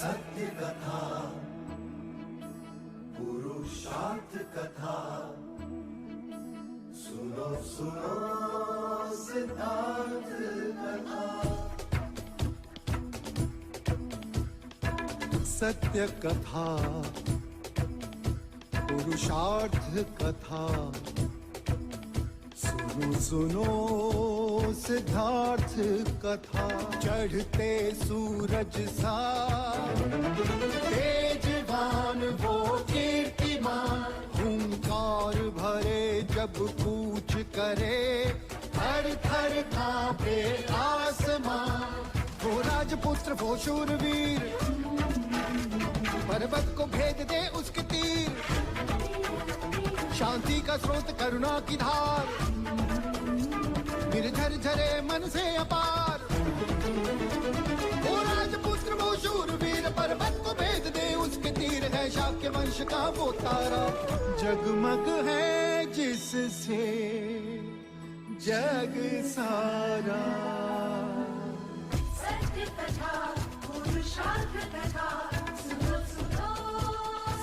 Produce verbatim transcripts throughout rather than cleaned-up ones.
सत्य कथा, पुरुषार्थ कथा। सुनो, सुनो सिद्धार्थ कथा। सत्य कथा, पुरुषार्थ कथा। सुनो, सुनो सिद्धार्थ कथा। चढ़ते सूरज सा तेजवान वो कीर्तिमान, हुंकार भरे जब कूच करे, थर थर कांपे आसमां। वो राजपुत्र, वो शूरवीर, पर्वत को भेद दे उसके तीर। शांति का स्रोत, करुणा की धार, निर्झर झरे मन से अपार। वो राजपुत्र, वो शूरवीर, पर्वत को भेद दे उसके तीर। है शाक्य वंश का वो तारा, जगमग है जिससे जग सारा। सत्य कथा, पुरुषार्थ कथा, सुनो, सुनो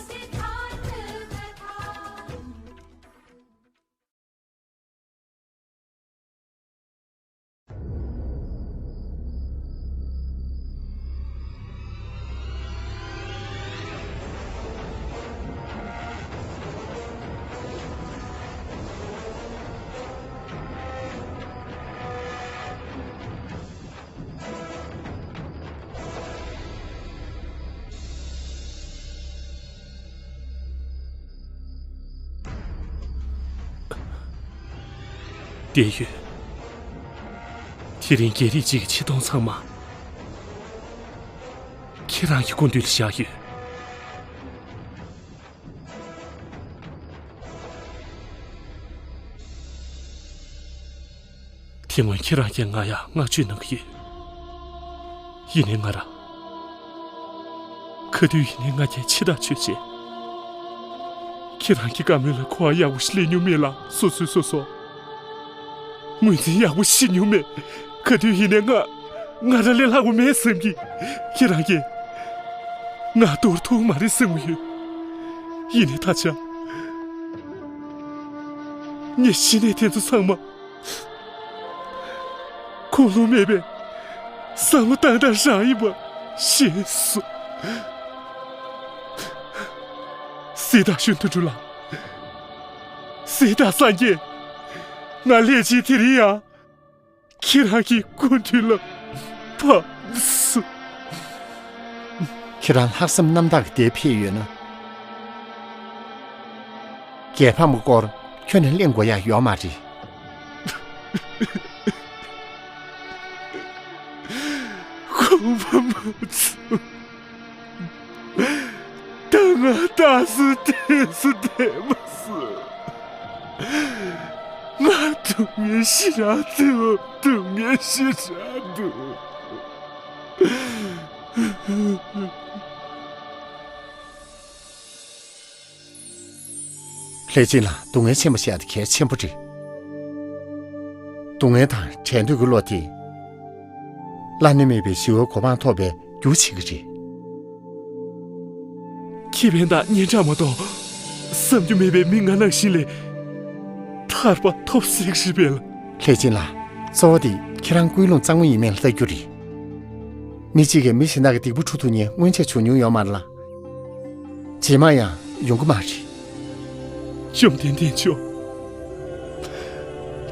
सिद्धार्थ कथा। བསྡད་ཡོད། དེ་རིང་རྒྱལ་རིགས་གཅིག་གི་ཆེ་མཐོང་ཚང་མ་ཁྱེད་རང་གི་སྐུ་མདུན་ལ་བཞག་ཡོད། དེ་སྔོན་ཁྱེད་རང་གིས་ང་ཡ་བསྔགས་བརྗོད་གནང་གི་ཡོད། ཡིན་ནའི་ང་ར། ག་དུས་ཡིན་ནའི་ང་རྒྱལ་ཆེ་ཐག་ཆོད་བྱས། ཁྱེད་རང་གི་བཀའ་མོལ་ལ་གོ་བ་ཡག་པོ་ཞིག་ལེན་མྱོང་མེད་ལ། སོ་སོས་སོ་སོ་ངོས་འཛིན་ཡག་པོ་ཞིག་བྱེད་མྱོང་མེད། ག་དུས་ཡིན་ནའི་ང་ང་ར་ལས་ལྷག་པ་མེད་བསམ་གི། ཁྱེད་རང་གིས་ང་འདོར་ཐུབ་མ་རེད་བསམ་གི་ཡོད། ཡིན་ནའི་ད་ཆ་ངས་ཤི་ནའི་དེ་ཚོ་ཚང་མ་ཁུངས་ལུང་མེད་པའི་བསམ་བློ་བཏང་སྟངས་རང་ཡིན་པ་ཤེས་སོང་། སྲིད་དང་གཞུང་དུ་འགྲོ་ལ། སྲིད་དང་སངས་རྒྱས། ང་ལས་ཅི་དེ་རིང་ཡང་ཁྱེད་རང་གི་སྐུ་མདུན་ལ་ཕབ་སོང་། ཁྱེད་རང་ལྷག་བསམ་རྣམ་དག་གིས་འདིར་ཕེབས་ཡོད་ན། རྒྱལ་ཕམ་གྱི་སྐོར་ཁྱོན་ནས་གླེང་དགོས་ཡ་ཡོད་མ་རེད། ཁོང་པ་མ་ཚོ། ད་ང་རྟགས་སུ་བསྟན་སུ་བསྟན་མ་སོང་། ང་སྡུག་བསྔལ་ཞེ་དྲག་འདུག་སྡུག་བསྔལ་ཞེ་དྲག་འདུག་ལྷས་སྦྱིན་ལགས། སྡུག་བསྔལ་ཆེན་པོ་བཤད་དེ་གལ་ཆེན་པོ་རེད། སྡུག་བསྔལ་དང་བྲལ་འདོད་ཀྱི་བློ་དེ། བླ་ན་མེད་པའི་ཞི་བའི་གོ་འཕང་ཐོབ་པའི་རྒྱུ་བྱེད་ཀྱི་རེད། ཁེ་ཕན་དང་སྙན་གྲགས་མ་གཏོགས། བསམ་རྒྱུ་མེད་པའི་མི་ང་ནང་བཞིན་ལས་ཐར་པ་ཐོབ་སྲིད་ཀྱི་རེད་པས་ལགས། ལྷས་སྦྱིན་ལགས། གཙོ་བོ་དེ་ཁྱེད་རང་ཀུན་སློང་གཙང་མ་ཡིན་མིན་ལ་ལྟ་རྒྱུ་རེད། མི་གཅིག་གིས་མི་གཞན་དག་གི་སྡིག་པ་འཁྲུ་ཐུབ་མཁན་སྔོན་ཆད་བྱུང་མྱོང་ཡོད་མ་རེད་ལ། རྗེས་མ་ཡང་ཡོང་གི་མ་རེད། བཅོམ་ལྡན་འདས་མཆོག་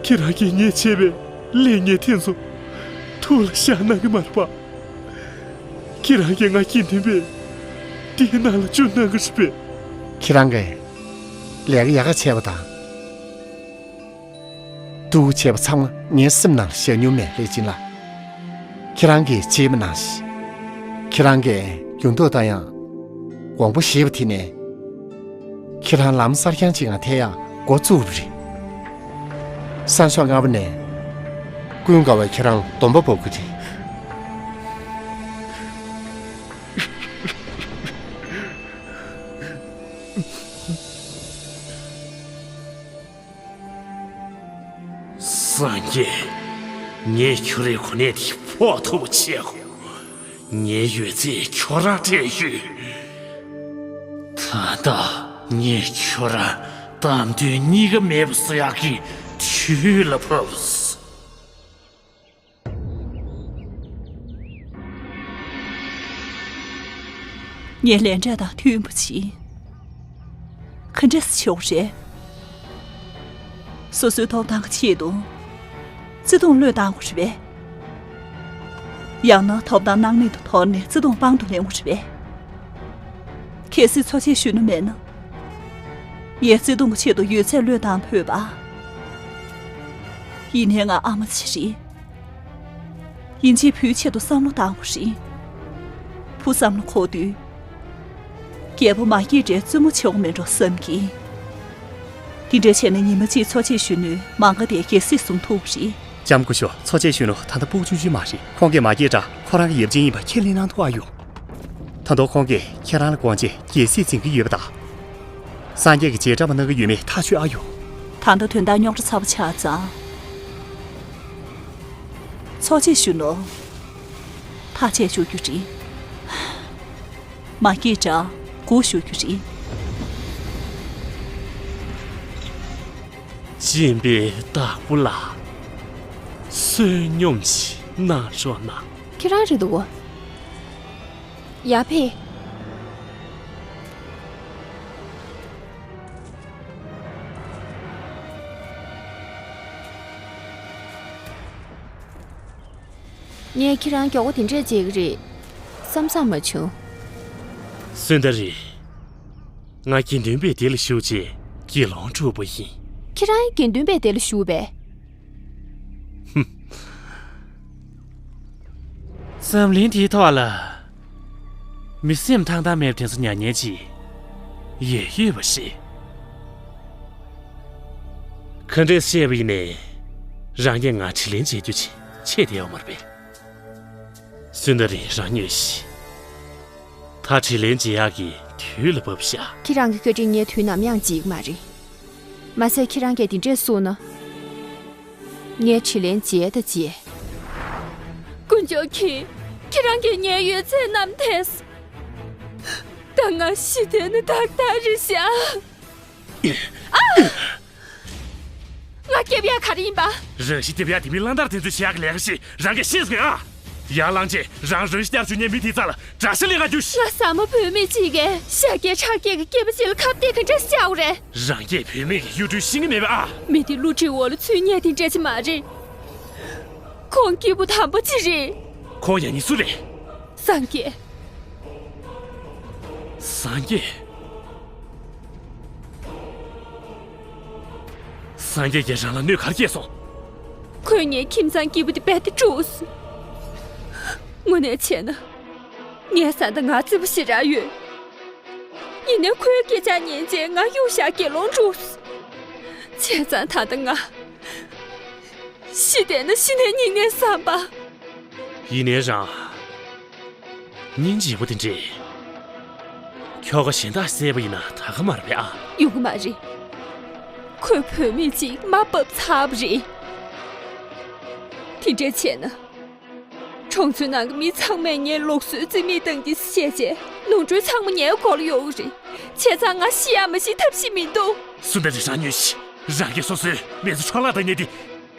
ཁྱེད་རང་གིས་ངས་བྱས་པའི་ལས་ངན་དེ་ཚོ་ཐུགས་ལ་བཞག་གནང་གི་མ་རེད་པ། ཁྱེད་རང་གིས་ང་དགེ་འདུན་པའི་སྡེའི་ནང་ལ་བཅུག་གནང་གི་རེད་པས། ཁྱེད་རང་གིས་ལས་ཀ་ཡག་ག་བྱས་པ་དང་། སྡུག་བྱས་པ་ཚང་མ་ངའི་སེམས་ནང་བཞག་མྱོང་མེད། ལྷས་སྦྱིན་ལགས། ཁྱེད་རང་གིས་བྱས་པ་ནང་བཞིན། ཁྱེད་རང་གིས་ཡོང་ཐོག་དང་ཡང་དགོངས་པ་བཞེས་པ་དེ་ནས། ཁྱེད་རང་ལམ་གསར་རྐྱང་ཅིག་ངང་ཐེག་ཡག་འགོ་བཙུགས་པ་རེད། སང་ཞོགས་སྔ་པོ་ནས་ཀུན་དགའ་བོས་ཁྱེད་རང་སྡོམ་པ་འབོག་གི་རེད། སངས་རྒྱས། ངས་ཁྱོད་རའི་གོ་གནས་དེ་ཕོག་ཐུབ་པ་བྱེད་དགོས། ངའི་ཡོད་ཚད་ཁྱོད་རང་སྤྲད་ཡོད། ད་ལྟ་ངས་ཁྱོད་རང་གཏམ་དོན་གཉིས་ཀ་མེད་པ་བཟོ་ཡག་གི་དུས་ལ་བབས། ངས་ལན་གྲངས་དང་མཐུན་པ་བྱེད། ག་འདྲས་བྱེད་དགོས་རེད། སོ་སོའི་ཐོབ་ཐང་གི་ཆེད་དུ་བརྩེ་དུང་བློས་བཏང་དགོས་རེད་པས། ཡང་ན་ཐོབ་ཐང་སྣང་མེད་དུ་དོར་ནས་བརྩེ་དུང་དཔང་དུ་ལེན་དགོས་རེད་པས། གལ་སྲིད་འཚོ་བྱེད་གཞོན་ནུ་མེད་ན། ངས་བརྩེ་དུང་གི་ཆེད་དུ་ཡོད་ཚད་བློས་བཏང་ཕོད་པ། ཡིན་ནའི་ང་ཨ་མ་ཅིག་རེད། ཡིན་གཅིག་བུའི་ཆེད་དུ་བསམ་བློ་བཏང་དགོས་རེད། བུ་བསམ་བློ་འཁོར་དུས། རྒྱལ་པོ་མ་སྐྱེས་དགྲའི་བཙུན་མོ་བྱེད་དགོས་མེད་འགྲོ་བསམ་གྱིས། དེ་འདྲ་བྱས་ན་ཉི་མ་གཅིག་འཚོ་བྱེད་གཞོན་ནུའི་མ་མག་དེ་རྒྱལ་སྲིད་བཟུང་ཐུབ་རེད། ལྕམ་སྐུ་ཞབས། འཚོ་བྱེད་གཞོན་ནུ་ད་ལྟ་སྤུ་གུ་ཆུང་ཆུང་མ་རེད། ཁོང་གིས་མ་སྐྱེས་དགྲ་ཁོ་རང་གི་ཡབ་ཆེན་ཡིན་པ་ཁས་ལེན་གནང་ཐུབ་ཨ་ཡོང་། ད་དུང་ཁོང་གིས་ཁྱེད་རང་ལ་དགོངས་བྱས་རྒྱལ་སྲིད་འཛིན་གྱི་ཡོད་པ་དང་། སངས་རྒྱས་ཀྱི་རྗེས་འབྲང་པ་གནང་གི་ཡོད་མེད་ཐག་ཆོད་ཨ་ཡོང་། ད་ལྟ་དོན་དག་རྙོག་དྲ་ཚ་པོ་ཆགས་ཙང་། འཚོ་བྱེད་གཞོན་ནུ་ཐག་བཅད་བཅུག་རྒྱུ་རེད། མ་སྐྱེས་དགྲ་སྒུག་བཞུགས་རྒྱུ་རེད། སྦྱིན་པའི་བདག་པོ་ལ་བསོད་སྙོམས་ཤིག་གནང་རོགས་གནང་། ཁྱེད་རང་རེད་འདུག་གོ། ཡར་ཕེབས། ངས་ཁྱེད་རང་མགྱོགས་པོ་དེ་འདྲས་བྱེད་ཀྱི་རེད་བསམ་བསམ་མ་བྱུང་། སུན་དར་རི། ང་དགེ་འདུན་པའི་སྡེ་ལ་ཞུགས་རྗེས་དགེ་སློང་གྲུབ་པ་ཡིན། ཁྱེད་རང་དགེ་འདུན་པའི་སྡེ་ལ་ཞུགས་པས། འཛམ་གླིང་འདིའི་ཐོག་ལ། མི་སེམས་ཐང་ཐང་མེད་པ་དེ་ཚོ་ཉར་མཁན་ཅིག་ཡོད་ཡོད་པ་ཞིག་ག་འདྲས་བཤད་པ་ཡིན་ནའི། རང་གིས་ང་དྲིན་ལན་འཇལ་རྒྱུ་ཆེ་ཆེ་དེ་ཡོད་མ་རེད་པས། སུན་དར་རི་རང་ཉོས་ཤིག་ད་དྲིན་ལན་འཇལ་ཡག་གི་དུས་ལ་བབས་ཤག་ཁྱེད་རང་གི་བཀའ་དྲིན་ངས་དུས་ནམ་ཡང་བརྗེད་ཀྱི་མ་རེད། མ་ཟད་ཁྱེད་རང་གིས་དེ་འདྲས་གསུངས་ན། ངས་དྲིན་ལན་འཇལ་དང་འཇལ། དཀོན་མཆོག་གིས་ཁྱེད་རང་གིས་ངའི་ཡོད་ཚད་བསྣམས་ཐལ། ད་ང་ཤི་བསྡད་ན་ཏག་ཏག་རེད་ཤག་ཨ། ང་སྐྱོབ་ཡག་ག་རེ་ཡིན་པ། རང་ཤི་སྐྱོབ་ཡག་དེ་མིན་གླང་དར་དེ་ཚོས་བྱེད་ཡག་གི་ལས་ཀ་ཞིག་རང་གིས་ཤེས་སོང་ཨ། ཡར་ལངས་རྗེས་རང་རང་ཤི་བསྐྱར་བཅོས་ཉན་མི་དེའི་རྩ་ལ་དགྲ་ཤ་ལེན་ག་རྒྱུ་ཞིག་ང་ཟ་མ་བུད་མེད་ཅིག་གིས་ཤ་སྐྱེས་ཁྲག་སྐྱེས་ཀྱི་སྐྱེས་པ་ཅིག་ལ་ཁ་གཏད་ག་འདྲ་བཤའ་བ་རེད། རང་སྐྱེས་བུད་མེད་ཀྱི་གཡུ་སྒྲོན་ཤེས་ཀྱི་མེད་པས་ཨ། མི་དེ་ཀླུ་བྲིའི་འོག་ལ་ཚུད་མཁན་དེ་འདྲ་ཅིག་མ་རེད། ཁོང་སྐྱེས་བུ་དམ་པ་ཅིག་རེད། ཁོང་ཡང་ནི་སུ་རེད། སངས་རྒྱས། སངས་རྒྱས། སངས་རྒྱས་ཀྱིས་རང་ལ་གནོད་ག་རེ་སྐྱེལ་སོང་། ཁོས་ངའི་ཁྱིམ་ཚང་སྐྱིད་པོ་དེ་རྦད་དེ་དཀྲུགས་སོང་། དངོས་གནས་བྱས་ན། ངའི་བཟའ་ཟླ་ང་བརྩེ་པོ་ཞེ་དྲག་ཡོད། ཡིན་ནའི་ཁོའི་སྐད་ཆ་ཉན་རྗེས་ང་གཡུག་བཞག་དགེ་སློང་དཀྲུགས་སོང་། བྱས་ཙང་ད་ལྟ་ང་ཤི་བསྡད་ན་ཤི་ནའི་སྙིང་ནས་བསམ་པ། ཡིན་ནའི་རང་། སྙིང་རྗེ་པོ་དེ་འདྲས། ཁྱོ་ག་གཞན་དག་བསད་པ་ཡིན་ན་ད་ག་མ་རེད་པས་ཨ། ཡོང་གི་མ་རེད། ཁོས་བུད་མེད་ཅིག་མ་བབས་ཚར་བ་རེད། དེ་འདྲས་བྱས་ན། གྲོང་ཚོའི་ནང་གི་མི་ཚང་མས་ངའི་ལུགས་སྲོལ་རྩིས་མེད་བཏང་གི་བཤད་བྱས་ནོར་འཁྲུལ་ཚང་མ་ངའི་མགོ་ལ་ཡོང་གི་རེད། བྱས་ཙང་ང་ཤི་ཡག་མ་ཤི་ཐབས་ཤེས་མི་འདུག་སུ་འདྲ་རེད་རང་ཉོན་ཤིག་རང་གིས་སོ་སོའི་མི་ཚེ་འཕྲོ་བརླག་བཏང་མཁན་དེ།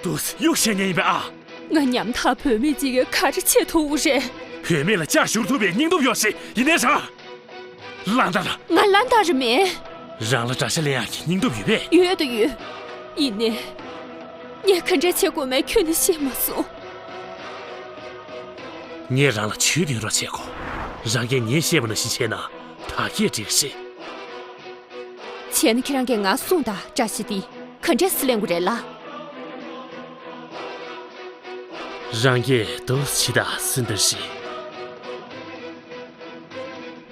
འདུག་སེ་གཡུག་བཞག་མཁན་ཡིན་པས་ཨ། ང་ཉམ་ཐག་བུད་མེད་ཅིག་གིས་ག་རེ་བྱེད་ཐུབ་རེད། བུད་མེད་ལ་ལྕགས་གཞུ་རུ་ཐུག་པའི་སྙིང་སྟོབས་ཡོད་ཞིག་ཡིན་ནའི་རང་། གླང་དར། ང་གླང་དར་མིན། རང་ལ་དགྲ་ཤ་ལེན་ཡག་གི་སྙིང་སྟོབས་ཡོད་པས། ཡོད་དང་ཡོད། ཡིན་ནའི། ངས་ག་འདྲས་བྱེད་དགོས་མིན་ཁྱོན་ནས་ཤེས་མ་སོང་། ངས་རང་ལ་ཇུས་འདོན་རོགས་བྱེད་དགོས། རང་གིས་ངས་བཤད་པ་ནང་བཞིན་བྱས་ན་ད་གས་འགྲིག་གི་རེད། བྱས་ན་ཁྱེད་རང་གིས་ང་གསུངས་དང་། དགྲ་ཤ་འདི་ག་འདྲས་སེ་ལེན་དགོས་རེད་ལ། རང་གིས་འདུག་སེ་བྱེད་དང་། སུན་དར་རི།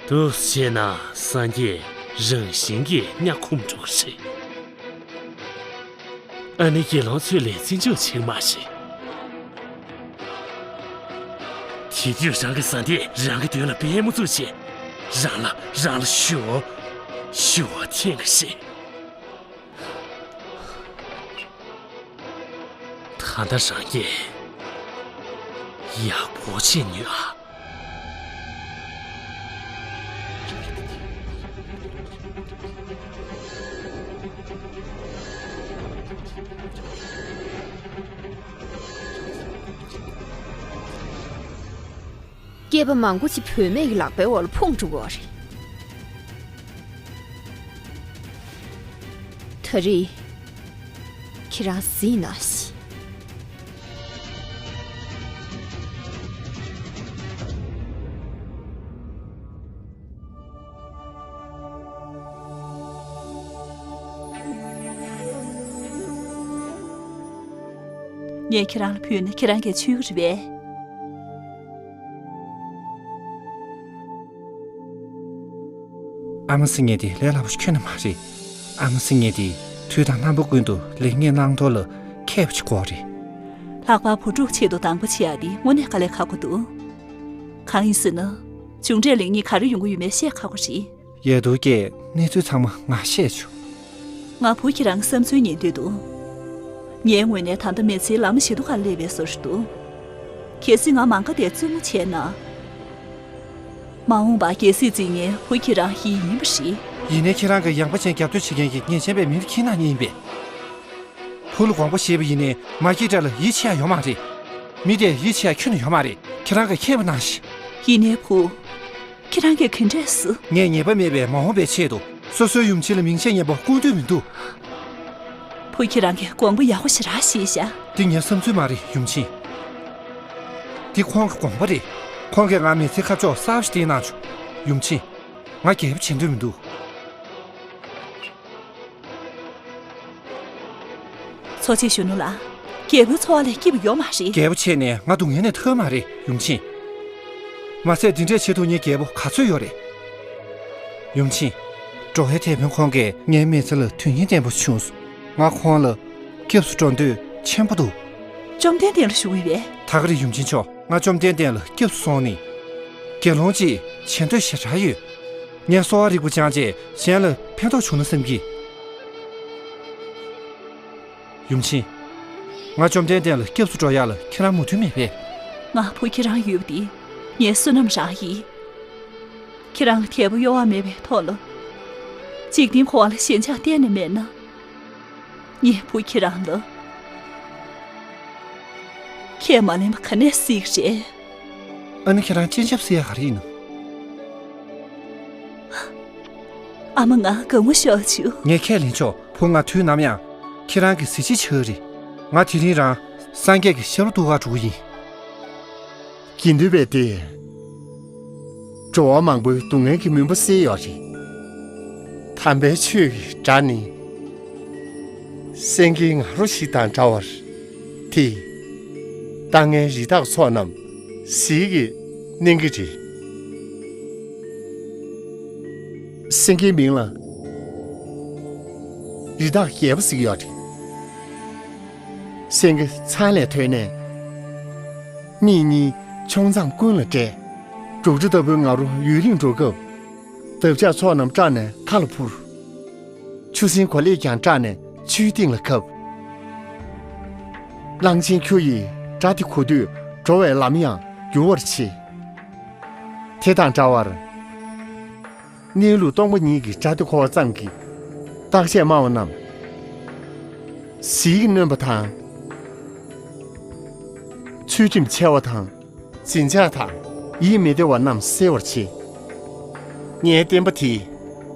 འདུག་སེ་བྱས་ན་སངས་རྒྱས་རང་བཞིན་གྱིས་དམྱལ་ཁམས་འགྲོ་གི་རེད། ཨ་ནི་དགེ་སློང་ཚོས་ལས་རྩིས་འཇོག་བྱེད་མ་ཤེས། དེ་དུས་རང་གི་བཟའ་ཟླས་རང་གི་མདུན་ལ་པད་མོ་བཙུགས་བྱས། རང་ལ་རང་ལ་ཞུ་བ་ཞུ་བ་འཐེན་གི་རེད། ད་ལྟ་རང་གིས་ཡག་པོ་བྱས་ཉོན་ཨ། སྐྱེས་པ་མང་པོ་ཅིག་བུད་མེད་ཀྱི་ལག་པའི་འོག་ལ་ཕུང་འགྲོ་གི་རེད། ད་རེས་ཁྱེད་རང་གཟིགས་གནང་ཞིག། ངས་ཁྱེད་རང་ལ་ཕུལ་ན་ཁྱེད་རང་གིས་འཇུ་གི་རེད་པས། ཨ་མ་ཟེར་མཁན་དེ་ལས་སླ་པོ་ཞིག་ཁྱོན་ནས་མ་རེད། ཨ་མ་ཟེར་མཁན་དེ་དུས་དང་རྣམ་པ་ཀུན་ཏུ་ལེགས་ཉེས་བླང་དོར་ལ་མཁས་པ་ཞིག་དགོས་རེད། ལྷག་པར་བུ་ཕྲུག་ཆེད་དུ་སྡང་པོ་བྱེད་ཡ་དེ་དངོས་གནས་དཀའ་ལས་ཁག་པོ་འདུག། གང་ཡིན་ཟེར་ན། མཇུག་འབྲས་ལེགས་ཉེས་ག་རེ་ཡོང་གི་ཡོད་མེད་བཤད་ཁག་པོ་རེད། ཡ་དུ་ཀྱེ། གནས་ཚུལ་ཚང་མ་ང་ཤེས་བྱུང་། ང་བུ་ཁྱེད་རང་བསམ་ཚུལ་ཉན་འདོད་འདུག། ངའི་ངོས་ནས་ད་ལྟ་མི་ཚེའི་ལམ་ཞེ་དྲག་སླེབས་པའི་བཟོ་ཞིག་འདུག། གལ་སྲིད་ང་མ་དགའ་དེ་བཙུན་མོ་བྱས་ན། མ་འོངས་པར་རྒྱལ་སྲིད་འཛིན་མཁན་བུ་ཁྱེད་རང་ཡིན་ཡིན་པ་རེད། ཡིན་ནའི་ཁྱེད་རང་གི་ཡངས་པ་ཅན་རྒྱབ་སྐྱོར་བྱེད་མཁན་གྱི་ཉེས་ཅན་པའི་མི་ཁྱེད་རང་ཉིད་ཡིན་པས། བུ་ལ་དགོངས་པ་བཞེས་པ་ཡིན་ནའི་མ་སྐྱེས་དགྲ་ལ་ཡིད་ཆེས་ཡ་ཡོད་མ་རེད། མི་དེ་ཡིད་ཆེས་ཡ་ཁྱོན་ནས་ཡོད་མ་རེད། ཁྱེད་རང་གིས་མཁྱེན་པ་གནང་ཞིག། ཡིན་ནའི་བུ། ཁྱེད་རང་གིས་ག་འདྲས་སུ། ངས་ཉེས་པ་མེད་པའི་མ་འོངས་པའི་ཆེད་དུ་སོ་སོའི་ཡུམ་ཆེན་ལ་མིང་ཆད་མཉམ་པོ་སྐུང་འདོད་མི་འདུག། བུ་ཁྱེད་རང་གིས་དགོངས་པ་ཡག་པོ་ཞེ་དྲག་བཞེས་ཤག། འདི་ངའི་བསམ་ཚུལ་མ་རེད་ཡུམ་ཆེན། འདི་ཁོང་གི་དགོངས་པ་རེད། ཁོང་གིས་ང་མི་ཚེའི་ཁ་ཕྱོགས་གསར་པ་ཞིག་བསྟན་གནང་བྱུང་། ཡུམ་ཆེན། ང་རྒྱལ་པོ་བྱེད་འདོད་མི་འདུག། འཚོ་བྱེད་གཞོན་ནུ་ལགས། རྒྱལ་པོའི་འཚོ་བ་ལས་སྐྱིད་པ་ཡོད་མ་རེད། རྒྱལ་པོ་བྱས་ནས་ང་སྡུག་བསྔལ་ནས་ཐར་མ་རེད་ཡུམ་ཆེན། མ་ཚད་འདི་འདྲས་བྱེད་ཐུབ་མཁན་རྒྱལ་པོ་ག་ཚོད་ཡོད་རེད། ཡུམ་ཆེན། འགྲོ་བའི་དེད་དཔོན་ཁོང་གིས་ངའི་མི་ཚེ་ལ་དོན་སྙིང་ལྡན་པོ་བྱུང་སོང་། ང་ཁོང་ལ་སྐྱབས་སུ་འགྲོ་འདོད་ཆེན་པོ་འདུག། བཅོམ་ལྡན་འདས་ལ་ཞུ་གི་ཡོད་པས། ད་ག་རེད་ཡུམ་ཆེན་མཆོག། ང་བཅོམ་ལྡན་འདས་ལ་སྐྱབས་སུ་སོང་ནས། དགེ་སློང་ཅིག་བྱེད་འདོད་ཞེ་དྲག་ཡོད། ངས་གསོ་བ་རིག་པ་སྦྱངས་རྗེས་གཞན་ལ་ཕན་ཐོགས་བྱུང་ན་བསམ་གི། ཡུམ་ཆེན། ང་བཅོམ་ལྡན་འདས་ལ་སྐྱབས་སུ་འགྲོ་ཡག་ལ་ཁྱེད་རང་མོས་མཐུན་མེད་པས། ང་བུ་ཁྱེད་རང་ཡོད་པ་འདི་ངའི་བསོད་ནམས་རང་ཡིན། ཁྱེད་རང་ལ་རྒྱལ་པོ་གཡོ་བ་མེད་པའི་ཐོག་ལ། འཇིག་རྟེན་འཁོར་བ་ལ་ཞེན་ཆགས་གཏན་ནས་མེད་ན། ངས་བུ་ཁྱེད་རང་ལ་ཁས་མ་ལེན་པ་ག་ནས་སྲིད་ཀྱི་རེད། ཨ་ནི་ཁྱེད་རང་སྤྱན་ཆབ་སྲིད་ཡ་ག་རེ་ཡིན་ནམ། ཨ་མ་ང་དགའ་མོ་ཤོག་བྱུང་། ངས་ཁས་ལེན་ཆོག། བུ་ང་དུས་ནམ་ཡང་ཁྱེད་རང་གི་གཟི་བརྗིད་ཆགས་རེད། ང་དེ་རིང་རང་སངས་རྒྱས་ཀྱི་ཞབས་ལ་གཏུག་ག་འགྲོ་གི་ཡིན། དགེ་འདུན་པས་ཏེ། འགྲོ་བ་མང་པོའི་སྡུག་བསྔལ་གྱི་མུན་པ་སེལ་ཡོད་རེད། དམ་པའི་ཆོས་ཀྱི་སྒྲ་ནི། སེང་གེའི་ང་རོ་ཞིག་དང་འདྲ་བར་ཐི། ལྟ་ངན་རི་དྭགས་ཚོགས་རྣམས་ཟིལ་གྱིས་གནོན་གྱི་རེད། སེང་གེའི་མིང་ལ་རི་དྭགས་རྒྱལ་པོ་ཟེར་གྱི་ཡོད་རེད། སེང་གེ་ཚང་ལས་ཐོན་ནས། མིག་གཉིས་ཕྱོགས་མཚམས་ཀུན་ལ་བགྲད། འབྲུག་སྒྲ་ལྟ་བུའི་ང་རོ་ཡུན་རིང་འགྲོ་སྐབས། འདབ་ཆགས་ཚོགས་རྣམས་སྐྲག་ནས་མཐའ་ལ་འཕུར། ཆུ་སྲིན་གོ་ལེགས་ཀྱང་སྐྲག་ནས་ཆུའི་གཏིང་ལ་ཁབ། གླང་ཆེན་ཁྱུ་ཡིས་སྒྲ་དེ་གོ་དུས་འགྲོ་བའི་ལམ་ཡང་འགྱུར་བར་བྱེད། དེ་དང་འདྲ་བར། གནས་ལུགས་སྟོང་པ་ཉིད་ཀྱི་སྒྲ་དེ་གོ་བ་ཙམ་གྱིས་བརྟག་དཔྱད་སྨྲ་བ་རྣམས་ཟིལ་གྱིས་གནོན་པ་དང་། ཚུལ་ཁྲིམས་འཆལ་བ་དང་། འཛིན་ཆགས་དང་ཡིད་མི་བདེ་བ་རྣམས་སེལ་བར་བྱེད། ངའི་བསྟན་པ་དེས་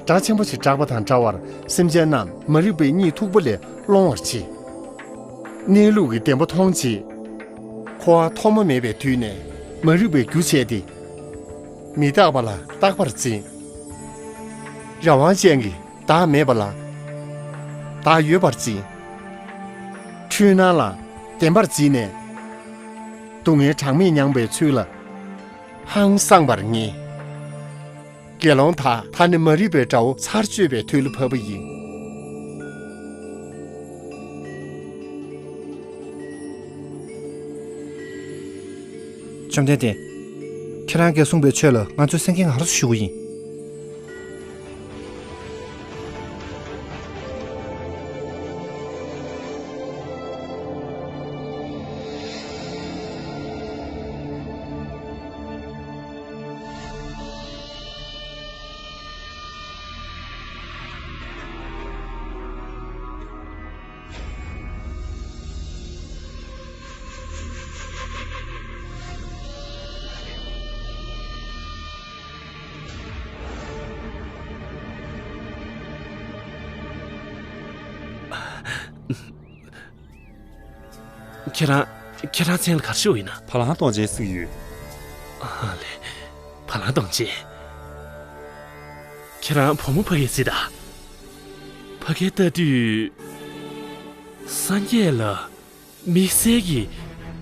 སྒྲ་ཆེན་པོ་ཞིག་བསྒྲགས་པ་དང་འདྲ་བར་སེམས་ཅན་རྣམས་མ་རིག་པའི་གཉིད་མཐུག་པོ་ལས་སློང་བར་བྱེད། གནས་ལུགས་ཀྱི་བདེན་པ་མཐོང་རྗེས། འཁོར་བ་ཐོག་མ་མེད་པའི་དུས་ནས་མ་རིག་པའི་རྒྱུ་བྱས་ཏེ། མི་རྟག་པ་ལ་རྟག་པར་འཛིན། རང་དབང་ཅན་གྱི་བདག་མེད་པ་ལ་བདག་ཡོད་པར་འཛིན། འཁྲུལ་སྣང་ལ་བདེན་པར་འཛིན་ནས། སྡུག་བསྔལ་གྲངས་མེད་མྱངས་པའི་ཚུལ་ལ་ཧང་སངས་པར་ངེས། དགེ་སློང་དག་ད་ནི་མ་རིག་པའི་དགྲ་བོ་ཚར་གཅོད་པའི་དུས་ལ་བབ་པ་ཡིན། བཅོམ་ལྡན་འདས། ཁྱེད་རང་གིས་གསུངས་པའི་ཆོས་ལ་ང་ཚོས་སེང་གེ་ང་རོ་ཞུ་གི་ཡིན། ཁྱེད་རང་ཁྱེད་རང་མཚན་ལ་ག་རེ་ཞུ་ཡིན་ན། བ་ལང་གཏོང་ཅན་ཟིག་ཡོད། ཨ་ལེ། བ་ལང་གཏོང་ཅན། ཁྱེད་རང་བུ་མོ་ཕ་གིར་གཟིགས་དང་། ཕ་གིར་ལྟ་དུས། སངས་རྒྱས་ལ་དམིགས་བསལ་གྱི་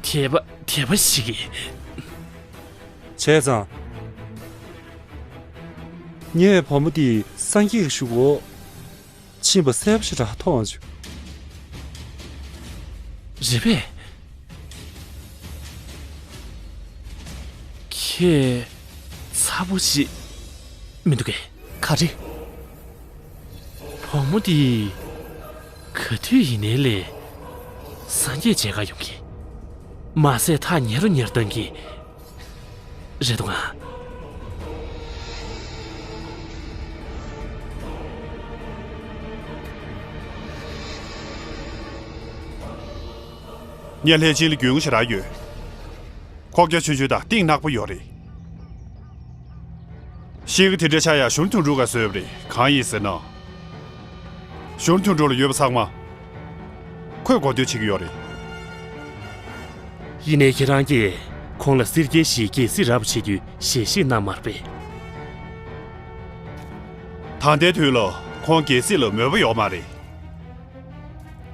དད་པ་དད་པ་ཞིག་གིས། བྱས་ཙང་། ངས་བུ་མོ་འདི་སངས་རྒྱས་ཀྱི་གཞུག་གུ་ཕྱིན་པ་གསལ་པོ་ཞེ་དྲག་མཐོང་བྱུང་། རེད་པས། ཁྱེད་ཚ་པོ་ཞིག་མི་འདུག་གས། ག་རེ། བུ་མོ་འདི་ག་དུས་ཡིན་ནའི་ལས་སངས་རྒྱས་མཇལ་ག་ཡོང་གི། མ་ཟད་ཐག་ཉེ་རུ་ཉེ་རུ་གཏོང་གི། རེད་འདུག་ཨ། ངས་ལྷས་བྱིན་ལ་རྒྱུས་མངའ་ཞེ་དྲག་ཡོད། ཁོག་རྒྱ་ཆུང་ཆུང་དང་གཏིང་ནག་པོ་ཡོད་རེད། གཤིས་ཀ་དེ་འདྲ་ཆགས་ཡག་གཞུང་དོན་གྲུབ་ག་བཟོས་པ་རེད། གང་ཡིན་ཟེར་ན། གཞུང་དོན་གྲུབ་ལ་ཡོད་པ་ཚང་མ་ཁོས་གོ་ཐོས་བྱེད་ཀྱི་ཡོད་རེད། ཡིན་ནའི་ཁྱེད་རང་གིས་ཁོང་ལ་སེར་སྐྱའི་ཞིག་རྒྱལ་སྲིད་རབ་བྱེད་རྒྱུའི་ཞལ་བཞེས་གནང་མ་རེད་པས། ད་ལྟའི་དུས་ལ་ཁོང་རྒྱལ་སྲིད་ལ་མོས་པ་ཡོད་མ་རེད།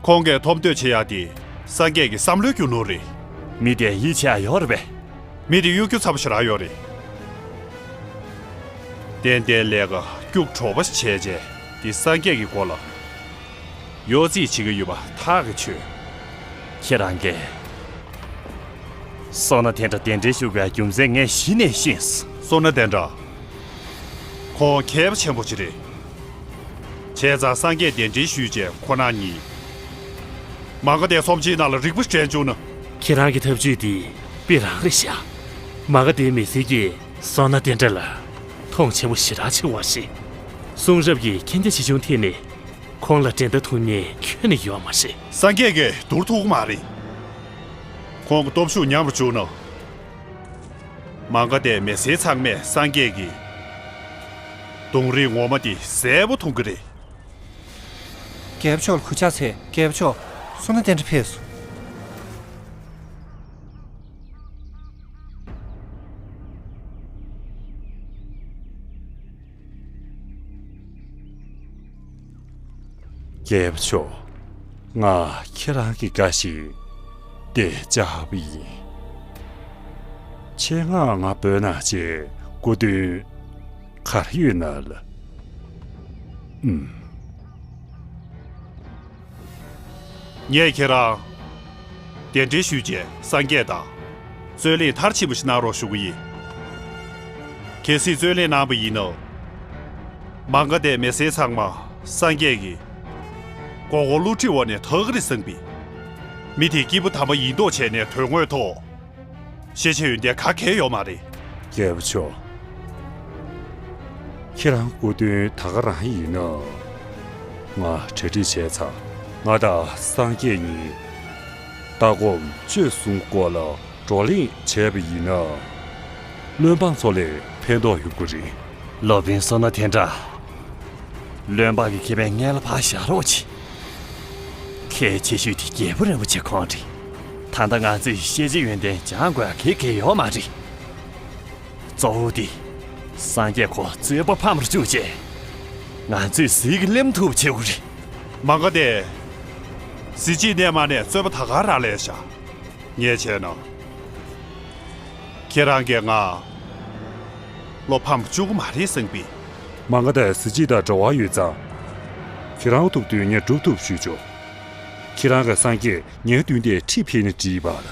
ཁོང་གིས་ཐོབ་འདོད་བྱེད་ཡག་དེ་སངས་རྒྱས་ཀྱི་བསམ་བློའི་རྒྱུ་ནོར་རེད། མི་དེ་ཡིད་ཆེས་ཡག་ཡོད་རེད་པས། མི་དེ་གཡོ་སྒྱུ་ཚ་པོ་ཞེ་དྲག་ཡོད་རེད། ཏན་ཏན་ལས་ཀ་སྐྱུག་བྲོ་བ་ཞིག་བྱས་རྗེས་དེ་སངས་རྒྱས་ཀྱི་མགོ་ལ་གཡོ་རྩིས་བྱེད་ཀྱི་ཡོད་པ་ཐག་གིས་ཆོད། ཁྱེད་རང་གིས་སོ་ན་དེ་འདྲ་གདན་འདྲེན་ཞུ་དགོས་རྒྱུ་མཚན་ངས་གཞི་ནས་ཤེས་སོང་། སོ་ན་དེ་འདྲ། ཁོང་མཁས་པ་ཆེན་པོ་ཅིག་རེད། བྱས་ཙང་སངས་རྒྱས་གདན་འདྲེན་ཞུས་རྗེས་ཁོ་རང་གཉིས་མ་ག་དྷའི་ཚོམས་ཆེན་ནང་ལ་རིག་པ་དྲན་བཅུག་ན། ཁྱེད་རང་གི་ཐབས་ཇུས་འདི་དཔེ་རང་རེད་ཤག་མ་ག་དྷའི་མི་སེར་གྱིས་སོ་ན་དེ་འདྲ་ལ་མཐོང་ཆེན་པོ་ཞེ་དྲག་ཆེ་བ་ཞིག་གསུང་རབ་ཀྱི་མཁྱེན་རྒྱ་ཆེ་ཆུང་ཐད་ནས་ཁོང་ལ་འགྲན་ཟླ་ཐུབ་མཁན་ཁྱོན་ནས་ཡོད་མ་རེད། སངས་རྒྱས་ཀྱིས་བསྡུར་ཐུབ་ཀྱི་མ་རེད། ཁོང་གི་སྟོབས་ཤུགས་ཉམས་རུ་བཅུག་ན། མ་ག་དྷའི་མི་སེར་ཚང་མས་སངས་རྒྱས་ཀྱི་གདོང་རིས་ངོ་མ་དེ་གསལ་པོ་མཐོང་གི་རེད། རྒྱལ་པོ་མཆོག་ལ་གུས་ཕྱག་འཚལ། རྒྱལ་པོ་མཆོག་སོ་ན་དེ་འདྲ་ཕེབས་སོང་། རྒྱལ་པོ་མཆོག་ང་ཁྱེད་རང་གི་བཀའ་བཞིན་དེ་བཅར་བ་ཡིན། ཆེད་མངགས་ང་བོད་ནང་ཆེད་སྐུ་མདུན་ག་རེ་ཡོད་ན་ལ། ཨུམ། ངས་ཁྱེད་རང་གདན་འདྲེན་ཞུས་རྗེས་སངས་རྒྱས་དང་རྩོད་གླེང་མཐར་ཕྱིན་པ་ཞིག་གནང་རོགས་ཞུ་གི་ཡིན། གལ་སྲིད་རྩོད་གླེང་གནང་པ་ཡིན་ན། མ་ག་དྷའི་མི་སེར་ཚང་མ་སངས་རྒྱས་ཀྱི་མགོ་སྐོར་བསླུ་བྲིད་འོག་ནས་ཐར་གི་རེད་བསམ་པས། མི་དེ་སྐྱེས་བུ་དམ་པ་ཡིན་མདོག་བྱས་ནས་དོན་དངོས་ཐོག་ཤེས་བྱ་ཡོན་ཏན་ག་གེ་ཡོད་མ་རེད། རྒྱལ་པོ་མཆོག་ཁྱེད་རང་སྐུ་མདུན་ད་ག་རང་ཡིན་ན། ང་གྲ་སྒྲིག་བྱས་ཚར། ང་དང་སངས་རྒྱས་གཉིས་ལྟ་སྒོམ་སྤྱོད་གསུམ་སྐོར་ལ་བགྲོ་གླེང་བྱས་པ་ཡིན་ན། བློན་འབངས་ཚོ་ལ་ཕན་ཐོགས་ཡོང་གི་རེད། སློབ་དཔོན་བསོད་ནམས་དེ་འདྲ། བློན་འབངས་ཀྱི་ཁེ་ཕན་སྔོན་ལ་ཕར་བཞག་རོགས་གྱིས། གལ་ཆེ་ཤོས་དེ་རྒྱལ་པོ་རིན་པོ་ཆེ་ཁོང་རེད། ད་ལྟ་ང་ཚོས་ཤེས་བྱ་ཡོན་ཏན་སྦྱང་དགོས་གལ་གལ་ཡོད་མ་རེད། གཙོ་བོ་དེ་སངས་རྒྱས་ཁོ་རྩོད་པ་ཕམ་རུ་བཅུག་བྱས། ང་ཚོས་ཟིལ་གྱིས་ལེམ་ཐུབ་བྱེད་དགོས་རེད། མ་ག་དྷའི་གཟི་བརྗིད་གནས་མ་ནས་རྩོད་པ་ད་ག་རང་ལས་བཞག་ངས་བྱས་ན། ཁྱེད་རང་གིས་ང་བློ་ཕམ་བཅུག་གི་མ་རེད་བསམ་པས། མ་ག་དྷའི་གཟི་བརྗིད་དང་འབྲེལ་བ་ཡོད་ཙང་། ཁྱེད་རང་ཐུབ་དོན་ངས་སྒྲུབ་ཐུབ་ཞུས་ཆོག་ཁྱེད་རང་གི་སངས་རྒྱས་ངའི་མདུན་དེར་ཁྲིད་ཕེབས་ནས་འགྲིག་པ་ལ།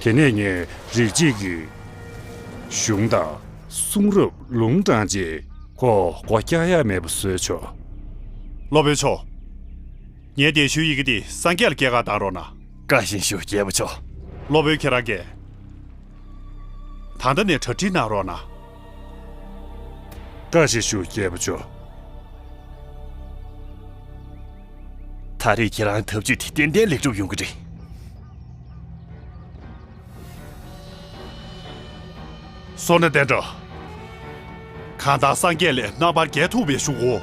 དེ་ནས་ངས་རིགས་གཅིག་གི་གཞུང་དང་གསུང་རབ་ལུང་དྲངས་རྗེས་ཁོ་སྒོ་བཀྱག་ཡ་མེད་པ་བཟོས་ཆོག་སློབ་དཔོན་མཆོག་ངའི་གདན་ཞུའི་ཡི་གེ་འདི་སངས་རྒྱས་ལ་སྐྱེལ་ག་བཏང་རོགས་གནང་། བཀའ་བཞིན་ཞུ། རྒྱལ་པོ་མཆོག་སློབ་དཔོན་ཁྱེད་རང་གིས་ད་ལྟ་ནས་གྲ་སྒྲིག་གནང་རོགས་གནང་། བཀའ་བཞིན་ཞུ། རྒྱལ་པོ་མཆོག་ད་རེས་ཁྱེད་རང་ཐབས་ཇུས་དེ་ཏན་ཏན་ལེགས་གྲུབ་ཡོང་གི་རེད། སོ་ན་དེ་འདྲ། གང་ལྟར་སངས་རྒྱས་ལས་རྣམ་པར་རྒྱལ་ཐུབ་པའི་གཞུག་གུ།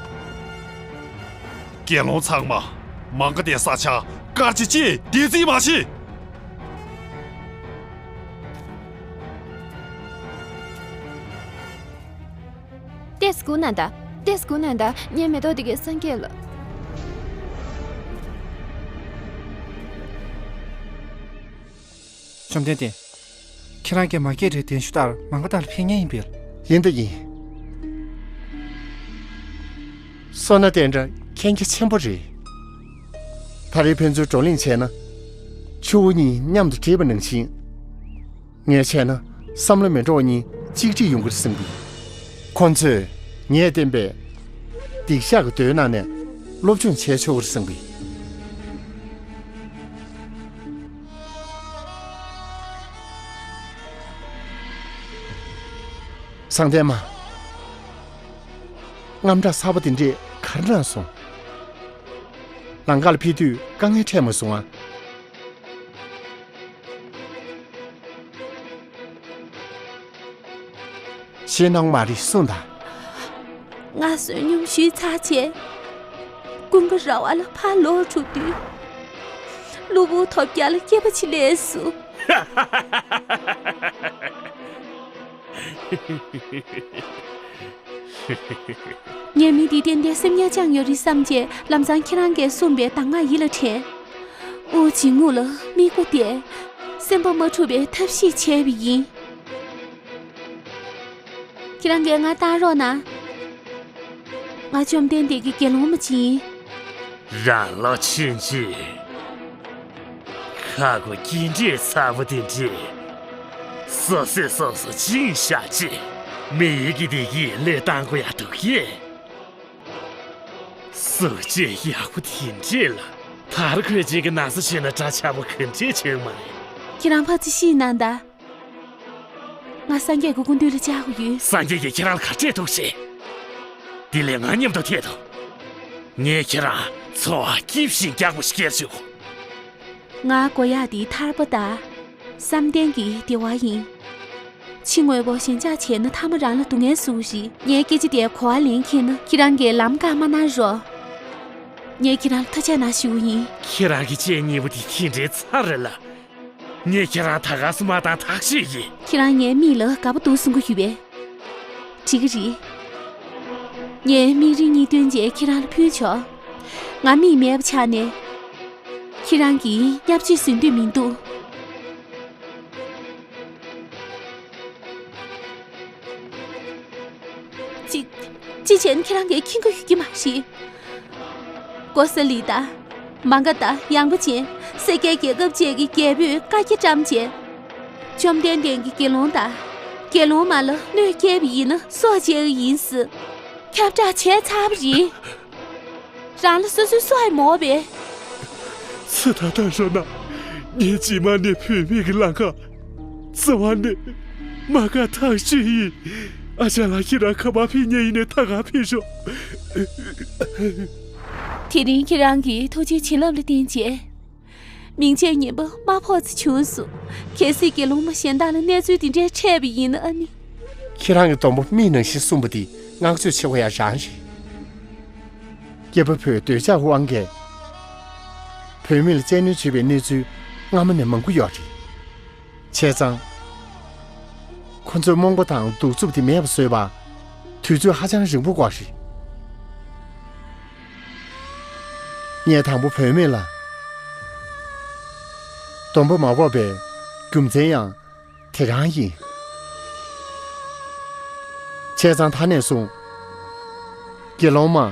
དགེ་སློང་ཚང་མ་མ་ག་དྷའི་ས་ཆར་སྐར་ཆ་གཅིག་བདེ་རྩིས་མ་བྱེད། ཏེས་སྒུག་གནང་དང་། ཏེས་སྒུག་གནང་དང་། ངའི་མེ་ཏོག་འདི་གས་སངས་རྒྱས་ལ། བཅོམ་ལྡན་འདས། ཁྱེད་རང་གིས་མ་སྐྱེས་དགྲའི་གདན་ཞུ་ལྟར་མ་འགའ་དག་ལ་ཕེབས་མཁན་ཡིན་པས། ཡིན་ད་ཡིན། སོ་ན་དེ་འདྲ་མཁྱེན་རྒྱ་ཆེན་པོ་རེད། ད་རེས་ཕན་ཚུན་བགྲོ་གླེང་བྱས་ན། ཆུ་བོ་གཉིས་མཉམ་དུ་འདྲེས་པ་ནང་བཞིན། ངས་བྱས་ན་བསམ་བློ་མི་འགྲོ་བ་གཉིས་གཅིག་སྒྲིལ་ཡོང་གི་རེད་བསམ་གི། ཁོང་ཚོས་ངས་བསྟན་པའི་སྡིག་བཤགས་ཀྱི་མདོའི་ནང་ནས་སློབ་སྦྱོང་བྱས་ཆོག་གི་རེད་བསམ་གི། སང་བསྟན་མ། དངངས་སྐྲག་ཚ་པོ་དེ་འདྲས་ག་རེ་གནང་སོང་། ལམ་ཁ་ལ་ཕེབས་དུས་དཀའ་ངལ་འཕྲད་མ་སོང་ང་། ཞེད་སྣང་མ་རེད་གསུངས་དང་། ང་བསོད་སྙོམས་ཞུས་ཚར་རྗེས། ཀུན་དགའ་ར་བ་ལ་ཕར་ལོག་འགྲོ་དུས། གློ་བུར་ཐོལ་རྒྱག་ལ་སྐྱེས་པ་ཅིག་སླེབས་སོང་། ངས་མི་འདི་ཏན་ཏན་སེམས་ཉར་བཅངས་ཡོད་རེད་བསམ་རྗེས་ལམ་སང་ཁྱེད་རང་གིས་གསུངས་པའི་གདམས་ངག་ཡིད་ལ་དྲན། དབུགས་འབྱིན་རྔུབ་ལ་དམིགས་པ་གཏད། སེམས་པ་མ་འཁྲུགས་པའི་ཐབས་ཤེས་བྱས་པ་ཡིན། ཁྱེད་རང་གིས་ང་བཏང་རོགས་གནང་། ང་བཅོམ་ལྡན་འདས་ཀྱི་དགེ་སློང་མ་ཅིག་ཡིན། རང་ལོ་ཆུང་ཆུང་། ཁ་གོ་སྐྱེ་འདྲེ་ཚ་པོ་དེ་འདྲས། སོ་སོས་སོ་སོ་བཅིངས་བཞག་ཅིག་མི་ཡུལ་གྱི་བདེ་སྐྱིད་བློས་བཏང་དགོས་ཡག་འདུག་གས། གཟུགས་བྱད་ཡག་པོ་དེ་འདྲས་ལ། དར་གོས་ཅན་གྱི་ན་བཟའ་བྱས་ན་འདྲ་ཆགས་པོ་ག་འདྲས་བྱུང་མ་རེད། ཁྱེད་རང་ཕར་ཚུར་ཤེས་གནང་དང་། ང་སངས་རྒྱས་ཀྱི་སྐུ་མདུན་ལ་བཅར་དགོས་ཡོད། སངས་རྒྱས་ཀྱིས་ཁྱེད་རང་ལ་ག་འདྲས་འདུག་ཟེར། དེ་ལས་ང་མཉམ་དུ་ཐད་དོ། ངས་ཁྱེད་རང་འཚོ་བ་སྐྱིད་ཞིང་རྒྱགས་པོ་ཞིག་སྐྱེལ་ཆོག་ང་དགོས་ཡག་དེ་ཐར་པ་དང་། བསམ་གཏན་གྱི་བདེ་བ་ཡིན། ཕྱི་དངོས་པོ་ཞེན་ཆགས་བྱས་ན་མཐའ་མ་རང་ལ་སྡུག་བསྔལ་བཟོ་གི་རེད། ངའི་སྐད་ཆ་དེ་གོ་བ་ལེན་མཁྱེན་ན་ཁྱེད་རང་གིས་ལམ་བཀག་མ་གནང་རོགས། ངས་ཁྱེད་རང་ལ་ཐུགས་རྗེ་གནང་ཞུ་གི་ཡིན། ཁྱེད་རང་གི་སྤྱན་གཉིས་པོ་དེ་དེ་འདྲའི་ཚ་རེད་ལ། ངས་ཁྱེད་རང་ད་ག་སེ་མ་བཏང་ཐག་ཆོད་ཡིན། ཁྱེད་རང་ངའི་མིག་ལ་དགའ་པོ་འདུག་གསུང་གི་ཡོད་པས། འགྲིག་གི་རེད། ངས་མིག་རིལ་གཉིས་བཏོན་རྗེས་ཁྱེད་རང་ལ་ཕུལ་ཆོག་ང་མིག་མེད་པ་ཆགས་ནས། ཁྱེད་རང་གིས་བརྙས་བཅོས་བཟོ་འདོད་མི་འདུག་ཅི། ཅི་བྱས་ན་ཁྱེད་རང་གིས་མཁྱེན་གྱི་ཡོད་ཀྱི་མ་རེད། ཀོ་ས་ལི་དང་། མ་ག་དང་ཡངས་པ་ཅན། སེར་སྐྱའི་རྒྱལ་ཁབ་བཅས་ཀྱི་རྒྱལ་པོས་བཀའ་རྒྱ་བཀྲམ་བྱས། བཅོམ་ལྡན་འདས་ཀྱི་དགེ་སློང་དང་། དགེ་སློང་མ་ལ་གནོད་སྐྱེལ་བ་ཡིན་ན་སྲོག་བཅད་ཀྱི་ཡིན་ཟེར། ཁྱབ་བསྒྲགས་བྱས་ཚར་བ་རེད། རང་ལ་སོ་སོའི་སྲོག་ཡང་མོ་བས། ཚེ་ད་ལྟ་རོ་ན། ངས་རྗེས་མ་ནས་བུད་མེད་ཀྱི་ལང་ཀ། རྩ་བ་ནས་མ་དགའ་ཐག་ཆོད་ཡིན། ཨ་ཅག་ལགས་ཁྱེད་རང་ག་པར་ཕེབས་མཁན་ཡིན་ནའི་ད་ག་ཕེབས་ཤོག་དེ་རིང་ཁྱེད་རང་གིས་ཐུགས་རྗེའི་བྱིན་རླབས་ལ་བརྟེན་བྱས། མིང་ཆད་ངན་པ་དམའ་ཕོག་ཙམ་བྱུང་སོང་། གལ་སྲིད་དགེ་སློང་མ་གཞན་དག་ལ་གནས་ཚུལ་འདི་འདྲའི་འཕྲད་པ་ཡིན་ན་ཨ་ནི། ཁྱེད་རང་གི་སྡོང་པོ་མིག་ནང་བཞིན་གསུངས་པ་འདི་བསྔགས་བརྗོད་ཆེ་བ་ཡང་རང་རེད། སྐྱེས་པ་ཕོའི་འདོད་ཆགས་དབང་གིས། བུད་མེད་ལ་བཙན་གནོན་བྱས་པའི་གནས་ཚུལ་སྔ་མོ་ནས་མང་པོ་ཡོད་རེད། བྱས་ཙང་། ཁོ་ཚོའི་རྨོངས་པ་དང་གདུག་རྩུབ་དེ་མེད་པ་བཟོས་པར། དུས་ཚོད་ཧ་ཅང་རིང་པོ་འགོར་རེད། ངས་དང་པོ་བུད་མེད་ལ། སྡོང་པོ་མ་ཕོག་པའི་རྒྱུ་མཚན་ཡང་དེ་རང་ཡིན། བྱས་ཙང་ད་ནས་བཟུང་། དགེ་སློང་མ།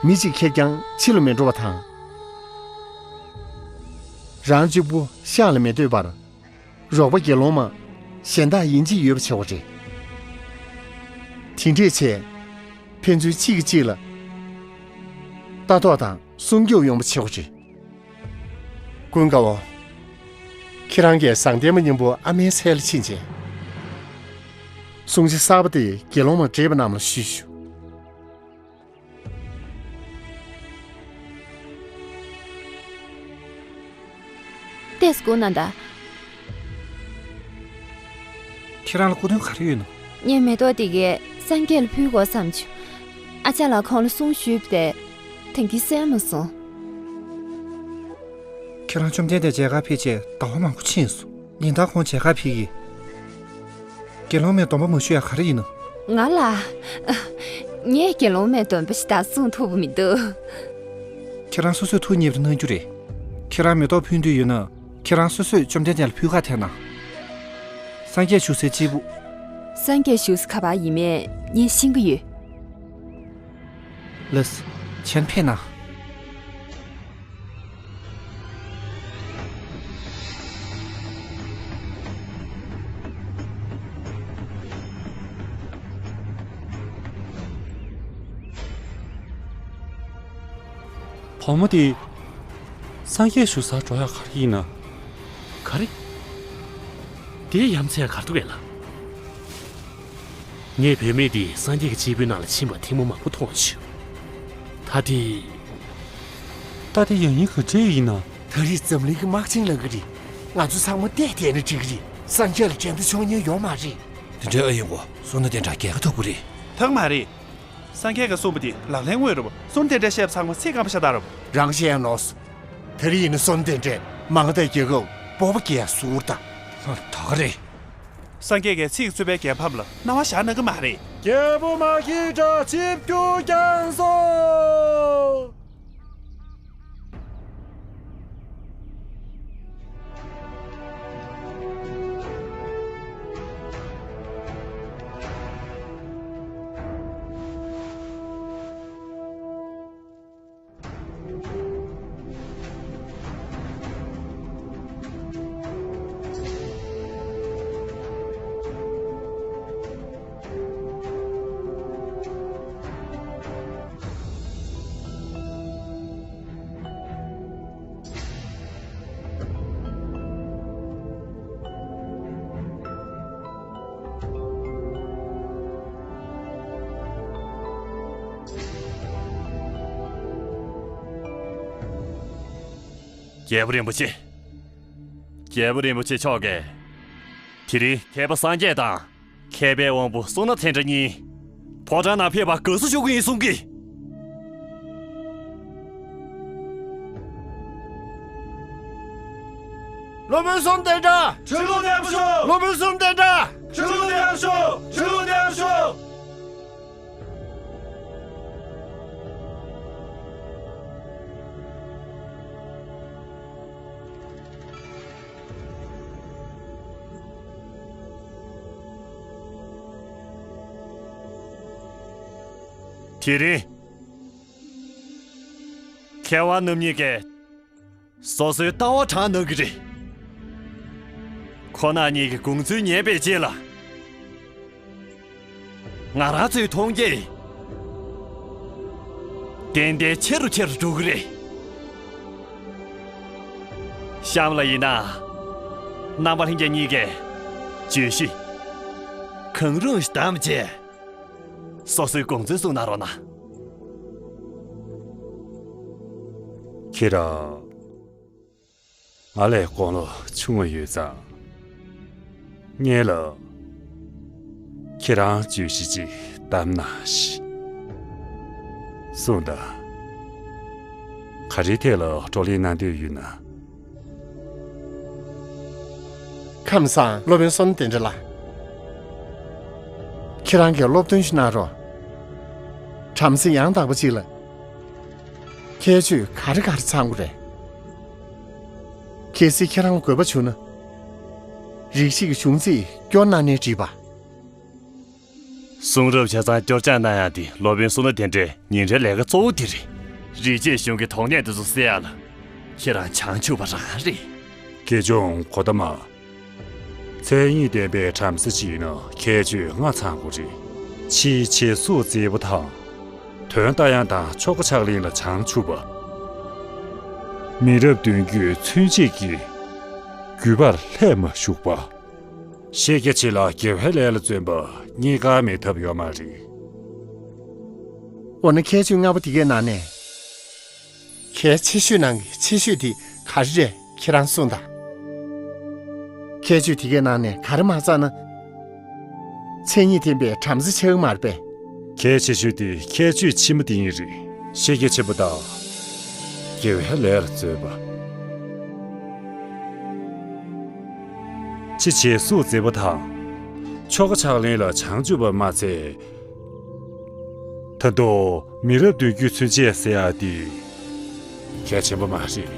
མི་གཅིག་ཁེར་རྐྱང་ཕྱི་ལ་མི་འགྲོ་བ་དང་། རང་གཅིག་པུ་ཤག་ལ་མི་སྡོད་པར། རོགས་པ་དགེ་སློང་མ་གཞན་དག་ཡིན་གཅིག་ཡོད་པ་བྱེད་དགོས་རེད། དེ་འདྲས་བྱས། ཕན་ཚུན་གཅིག་གིས་གཅིག་ལ་ལྟ་རྟོག་དང་སྲུང་སྐྱོབ་ཡོང་བ་བྱེད་དགོས་རེད། ཀུན་དགའ་བོ། ཁྱེད་རང་གིས་བཟང་ལྡན་མ་མཉམ་པོ་ཨ་མའི་ཚལ་ལ་ཕྱིན་རྗེས། སྲུང་བྱ་གསར་པ་དེ་དགེ་སློང་མ་བགྲེས་པ་རྣམས་ལ་ཞུས་ཤོག་ཏེས་སྒུག་གནང་དང་། ཁྱེད་རང་ལ་སྐུ་མདུན་ག་རེ་ཡོད་ནམ། ངས་མེ་ཏོག་དེ་གས་སངས་རྒྱས་ལ་ཕུལ་དགོས་བསམ་བྱུང་། ཨ་ཅག་ལགས་ཁོང་ལ་གསུང་ཞུས་པ་དེ། ད་གིན་གསན་མ་སོང་། ཁྱེད་རང་བཅོམ་ལྡན་འདས་མཇལ་ཁ་ཕེབས་རྗེས་ཟླ་བ་མང་པོ་ཕྱིན་སོང་། ཉིན་ལྟར་ཁོང་མཇལ་ཁ་ཕེབས་ཀྱི། དགེ་སློང་མས་སྡོམ་པ་མ་ཞུ་ཡ་ག་རེ་ཡིན་ནམ། ང་ལ། ངས་དགེ་སློང་མའི་སྡོམ་པ་ཞིག་དག་སྲུང་ཐུབ་པ་མི་འདུག་ཁྱེད་རང་སོ་སོས་ཐུགས་མཉེས་པོ་གནང་རྒྱུ་རེད། ཁྱེད་རང་མེ་ཏོག་ཕུལ་འདོད་ཡོད་ན། ཁྱེད་རང་སོ་སོས་བཅོམ་ལྡན་འདས་ལ་ཕུལ་ཁ་ཐེག་ན། སངས་རྒྱས་བཞུགས་སའི་སྤྱིལ་བུ། སངས་རྒྱས་བཞུགས་ས་ག་པར་ཡིན་མིན་ངས་ཤེས་ཀྱི་ཡོད། ལགས་སོ། ཁྱེད་ཕེབས་ན། བུ་མོ་དེ། སངས་རྒྱས་བཞུགས་སར་འགྲོ་ཡག་ག་རེ་ཡིན་ན། ག་རེ། དེ་ཡ་མཚན་ག་རེ་འདུག་གས་ལགས། ངས་བུད་མེད་འདི་སངས་རྒྱས་ཀྱི་སྤྱིལ་བུའི་ནང་ལ་ཕྱིན་པ་ཐེངས་མ་མང་པོ་མཐོང་བྱུང་། ད་དེ། ད་དེ་ཡང་སྙིང་ག་འདྲ་ཡིན་ན། ད་རེས་འཛམ་གླིང་གི་དམག་ཆེན་ལངས་ཀྱི་རེད། ང་ཚོ་ཚང་མ་བསྡད་བསྡད་ན་འགྲིག་གི་རེད། སངས་རྒྱས་ལ་འགྲན་ཟླ་ཆོག་མཁན་ཡོད་མ་རེད། དེ་འདྲའི་ཨ་ཡིན་གོ། བསོད་ནམས་དེ་འདྲ་རྒྱལ་ཁ་ཐོབ་ཀྱི་རེད། ཐང་མ་རེད། སངས་རྒྱས་ཀྱིས་གསུངས་པ་དེ་ལག་ལེན་དངོས་རེད་པ། བསོད་ནམས་དེ་འདྲ་བཤད་པ་ཚང་མ་ཚིག་སྐམ་པ་ཤ་སྟག་རེད་པ། རང་བཤད་ཡ་ནོར་སོང་། དེ་རིང་ཡིན་ན་བསོད་ནམས་དེ་འདྲས་མང་ཐལ། རྒྱལ་ཁབ་སྤོབས་པ་རྒྱས་ཟུར་དང་། ད་ག་རེད། སངས་རྒྱས་ཀྱིས་ཚིག་རྩུབ་པའི་རྒྱལ་ཕམ་ལ་སྣང་བ་བཞག་གནང་གི་མ་རེད། རྒྱལ་པོ་མ་སྐྱེས་དགྲ་ཆིབས་བསྒྱུར་བསྐྱངས་སོ། རྒྱལ་པོ་རིན་པོ་ཆེ། རྒྱལ་པོ་རིན་པོ་ཆེ་མཆོག་གིས། དེ་རིང་མཁས་པ་སངས་རྒྱས་དང་། མཁས་པའི་དབང་པོ་བསོད་ནམས་ཚེ་བཀྲ་གཉིས། ཕོ་བྲང་ནང་ཕེབས་པར་དགའ་བསུ་ཞུ་གི་ཡིན་གསུང་གི། སློབ་དཔོན་བསོད་ནམས་དེ་འདྲ། ཁྲི་ལོ་ནས་བཞུགས། སློབ་དཔོན་བསོད་ནམས་དེ་འདྲ། ཁྲི་ལོ་ནས་བཞུགས། ཁྲི་ལོ་ནས་བཞུགས། དེ་རིང་མཁས་དབང་རྣམ་གཉིས་ཀྱིས་སོ་སོའི་ལྟ་བ་དྲངས་གནང་གི་རེད། ཁོང་རྣམ་གཉིས་ཀྱི་དགོངས་ཚུལ་ཉན་པའི་རྗེས་ལ། ང་རང་ཚོའི་མཐོང་རྒྱས་ཏན་ཏན་ཆེ་རུ་ཆེ་རུ་འགྲོ་གི་རེད། གཤམ་ལ་ཡིན་ན། རྣམ་པ་ལྷན་རྒྱས་གཉིས་ཀས་བརྗོད་གཞི་གང་རུང་ཞིག་བདམས་རྗེས། སོ་སོའི་དགོངས་ཚུལ་གསུང་གནང་རོགས་གནང་། ཁྱེད་རང་། ང་ལས་དགུང་ལོ་ཆུང་བ་ཡོད་ཙང་། ངེད་ལ་ཁྱེད་རང་བརྗོད་གཞི་ཅིག་བདམས་གནང་ཞིག། གསུངས་དང་། ག་རེའི་ཐད་ལ་བགྲོ་གླེང་གནང་འདོད་ཡོད་ན། ཁམས་བཟང་། སློབ་དཔོན་བསོད་ནམས་དེ་འདྲ་ལགས། ཁྱེད་རང་གིས་སློབ་སྟོན་ཞིག་གནང་རོགས། བྲམ་ཟེ་ཡང་དག་པ་ཅིག་ལ། ཁྱད་ཆོས་ག་རེ་ག་རེ་ཚང་དགོས་རེད། གལ་སྲིད་ཁྱེད་རང་ལ་དགོས་པ་བྱུང་ན། རིགས་ཤིག་གི་གཞུང་ཚིག་སྐྱོར་གནང་ནའི་འགྲིག་པ། གསུང་རབ་ཆ་ཚང་སྐྱོར་སྦྱང་གནང་ཡག་དེ་སློབ་དཔོན་བསོད་ནམས་དེ་འདྲའི་ཉིན་རེའི་ལས་ཀ་གཙོ་བོ་དེ་རེད། རིག་བྱེད་གཞུང་གི་དོགས་གནད་དེ་ཚོ་སེལ་ཡག་ལ་ཁྱེད་རང་བྱང་ཆུབ་པ་རང་རེད། དགེ་སྦྱོང་གོ་ཏ་མ། མཚན་ཉིད་ལྡན་པའི་བྲམ་ཟེ་ཅིག་ཡིན་ན་ཁྱད་ཆོས་ལྔ་ཚང་དགོས་རེད། ཕྱིའི་བྱད་གཟུགས་མཛེས་པོ་དང་། དོན་ལྟ་ཡག་དང་ཆོ་ག་ཕྱག་ལེན་ལ་བྱང་ཆུབ་པ། མི་རབས་གདོན་རྒྱུད་ཚུན་ཆད་ཀྱི་རྒྱུད་པར་ལྷད་མ་ཞུགས་པ། ཤེས་རྒྱ་ཆེ་ལ་དགེ་བའི་ལས་ལ་བརྩོན་པ་གཉིས་ཀ་མེད་ཐབས་ཡོད་མ་རེད། འོ་ན་ཁྱད་ཆོས་ལྔ་པོ་དེ་གའི་ནང་ནས། གལ་ཆེ་ཤོས་ནང་གི་ཆེ་ཤོས་དེ་ག་རེ་རེད། ཁྱེད་རང་གསུངས་དང་། ཁྱད་ཆོས་དེ་གའི་ནང་ནས་ག་རེ་མ་ཚང་ན། མཚན་ཉིད་ལྡན་པའི་བྲམ་ཟེ་ཆགས་མ་རེད་པས། གལ་ཆེ་ཤོས་དེ་ཁྱད་ཆོས་ཕྱི་མ་དེ་ཡིན་རེད། ཤེས་རྒྱ་ཆེན་པོ་དང་། དགེ་བའི་ལས་ལ་བརྩོན་པ། ཕྱི་བྱད་གཟུགས་མཛེས་པོ་དང་། ཆོ་ག་ཕྱག་ལེན་ལ་བྱང་ཆུབ་པ་མ་ཚད། ད་དུང་མི་རབས་བདུན་བརྒྱུད་ཚུན་ཆད་ཟེར་ཡག་དེ་གལ་ཆེན་པོ་མ་རེད།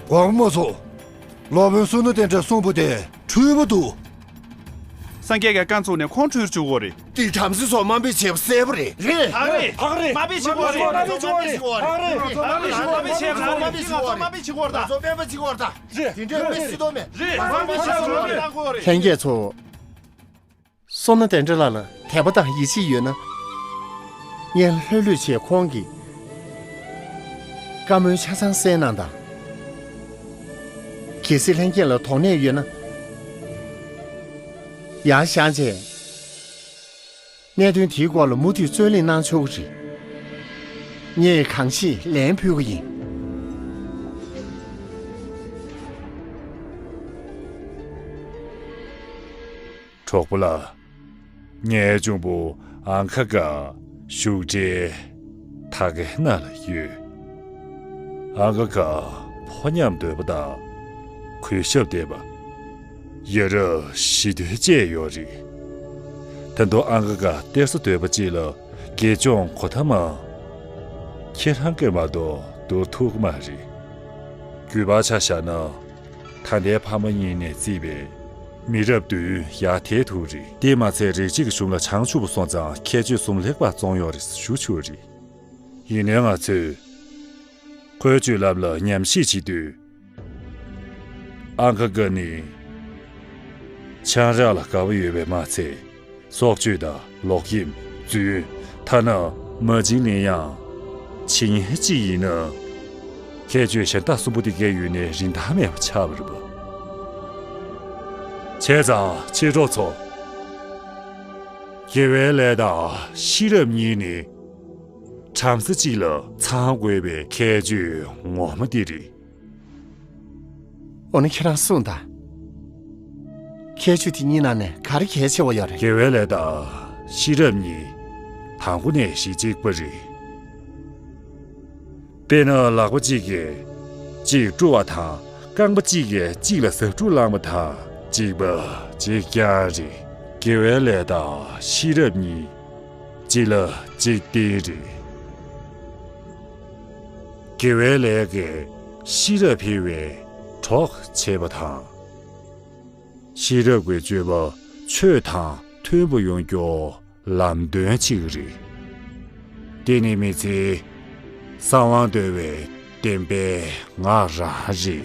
དགོངས་པ་མ་ཚོམས། སློབ་དཔོན་བསོད་ནམས་བསྟན་དགྲ་གསུངས་པ་དེ་འཁྲུལ་པ་འདུག། སངས་རྒྱས་ཀྱིས་རྐང་བཙུགས་ནས་ཁོང་འཁྲུལ་བཅུག་གོ་རེད། དེ་བྲམ་ཟེ་ཚོ་དམའ་འབེབས་བྱས་པ་གསལ་པོ་རེད། རེད། ཧ་རེད། ཧ་རེད། དམའ་འབེབས་བྱེད་གོ་རེད། དམའ་འབེབས་བྱེད་གོ་རེད། དམའ་འབེབས་བྱེད་གོ་རེད། དམའ་འབེབས་བྱེད་གོ་རེད། དམའ་འབེབས་བྱེད་གོ་རེད། ང་ཚོ་དམའ་འབེབས་བྱེད་གོ་རེད། རེད། དེ་འདྲའི་དམའ་སྲིད་དོ་མེད། རེད། དམའ་འབེབས་བྱེད་གོ་རེད། ལྷན་རྒྱས་ཚོ། བསོད་ནམས་བསྟན་དགྲ་ལགས་ལ་དད་པ་དང་ཡིད་ཆེས་ཡོད་ན། སྔོན་ལྷོད་ལྷོད་བྱས་ཁོང་གིས་བཀའ་མོལ་ཆ་ཚང་གསན་གནང་དང་། གལ་སྲིད་ལྷན་རྒྱས་ལ་དོགས་གནས་ཡོད་ན། ཡར་བཞེངས་བྱས། གནད་དོན་དེའི་སྐོར་ལ་མུ་མཐུད་རྩོད་གླེང་གནང་ཆོག་གི་རེད། ངས་གང་ཤེས་ལན་ཕུལ་གི་ཡིན། གྲོགས་པོ་ལགས། ངའི་གཅུང་པོ་ཨང་ཁ་ག་བཞུགས་གྲལ་ཐག་ཀའི་ནང་ལ་ཡོད། ཨང་ཁ་ག་ཕོ་ཉམས་དོད་པ་དང་། གུས་ཞབས་ལྡན་པ། ཡ་རབས་ཞི་དུལ་བཅས་ཡོད་རེད། ད་དུང་ཨང་ཁ་ག་སྟེར་ས་དོད་པ་ཅིག་ལ་དགེ་སྦྱོང་གོ་ཐ་མ་ཁྱེད་རང་གིས་མ་གཏོགས་བསྡུར་ཐུབ་ཀྱི་མ་རེད། རྒྱུད་པ་ཆ་བཞག་ན། ད་ལྟའི་ཕ་མ་གཉིས་ནས་བརྩིས་པའི་མི་རབས་བདུན་ཡར་དེད་ཐུབ་རེད། དེ་མ་ཚད་རིགས་གཅིག་གི་གཞུང་ལ་བྱང་ཆུབ་སོང་ཙང་ཁྱད་ཆོས་གསུམ་ལེགས་པར་བརྩམས་ཡོད་རེད་ཞུ་ཆོག་རེད། ཡིན་ནའི་ང་ཚོས་ཁོའི་སྤྱོད་ལམ་ལ་ཉམས་ཞིབ་བྱེད་དུས། ཨང་ཁ་ག་ནི་ཆང་རག་ལ་དགའ་བོ་ཡོད་པས་མ་ཚད། སྲོག་གཅོད་དང་ལོག་གཡེམ། རྫུན། ཐ་ན་མ་བྱིན་ལེན་ཡང་བྱེད་མཁན་གཅིག་ཡིན་ན། ཁྱད་ཆོས་གཞན་དག་གསུམ་པོ་དེ་གའི་ཡུལ་ནས་རིན་ཐང་མེད་པ་ཆགས་པ་རེད་པ། བྱས་ཙང་མཆེད་གྲོགས་ཚོ། དགེ་བའི་ལས་དང་ཤེས་རབ་གཉིས་ནི་བྲམ་ཟེ་གཅིག་ལ་ཚང་དགོས་པའི་ཁྱད་ཆོས་ངོ་མ་དེ་རེད། འོ་ན་ཁྱེད་རང་གསུངས་དང་། ཁྱད་ཆོས་དེ་གཉིས་ནང་ནས་ག་རེ་གལ་ཆེ་བ་ཡོད་རེད། དགེ་བའི་ལས་དང་ཤེས་རབ་གཉིས་དང་པོ་ནས་གཞི་གཅིག་པ་རེད། དཔེར་ན་ལག་པ་གཅིག་གིས་གཅིག་བཀྲུ་བ་དང་རྐང་པ་གཅིག་གིས་གཅིག་ལ་ཟ་འཕྲུག་བསླངས་པ་དང་གཅིག་པ་གཅིག་རྐྱང་རེད། དགེ་བའི་ལས་དང་ཤེས་རབ་གཉིས་གཅིག་ལ་གཅིག་བརྟེན་རེད། དགེ་བའི་ལས་ཀྱིས་ཤེས་རབ་འཕེལ་བའི་གྲོགས་བྱེད་པ་དང་། ཤེས་རབ་ཀྱི་སྤྱོད་པ་ཆོས་དང་མཐུན་པོ་ཡོང་རྒྱུ་ལམ་སྟོན་གཅིག་རེད། དེ་ནི་མི་ཚེའི་གསང་བ་འདུལ་བའི་བདེན་པའི་ངག་རང་རེད།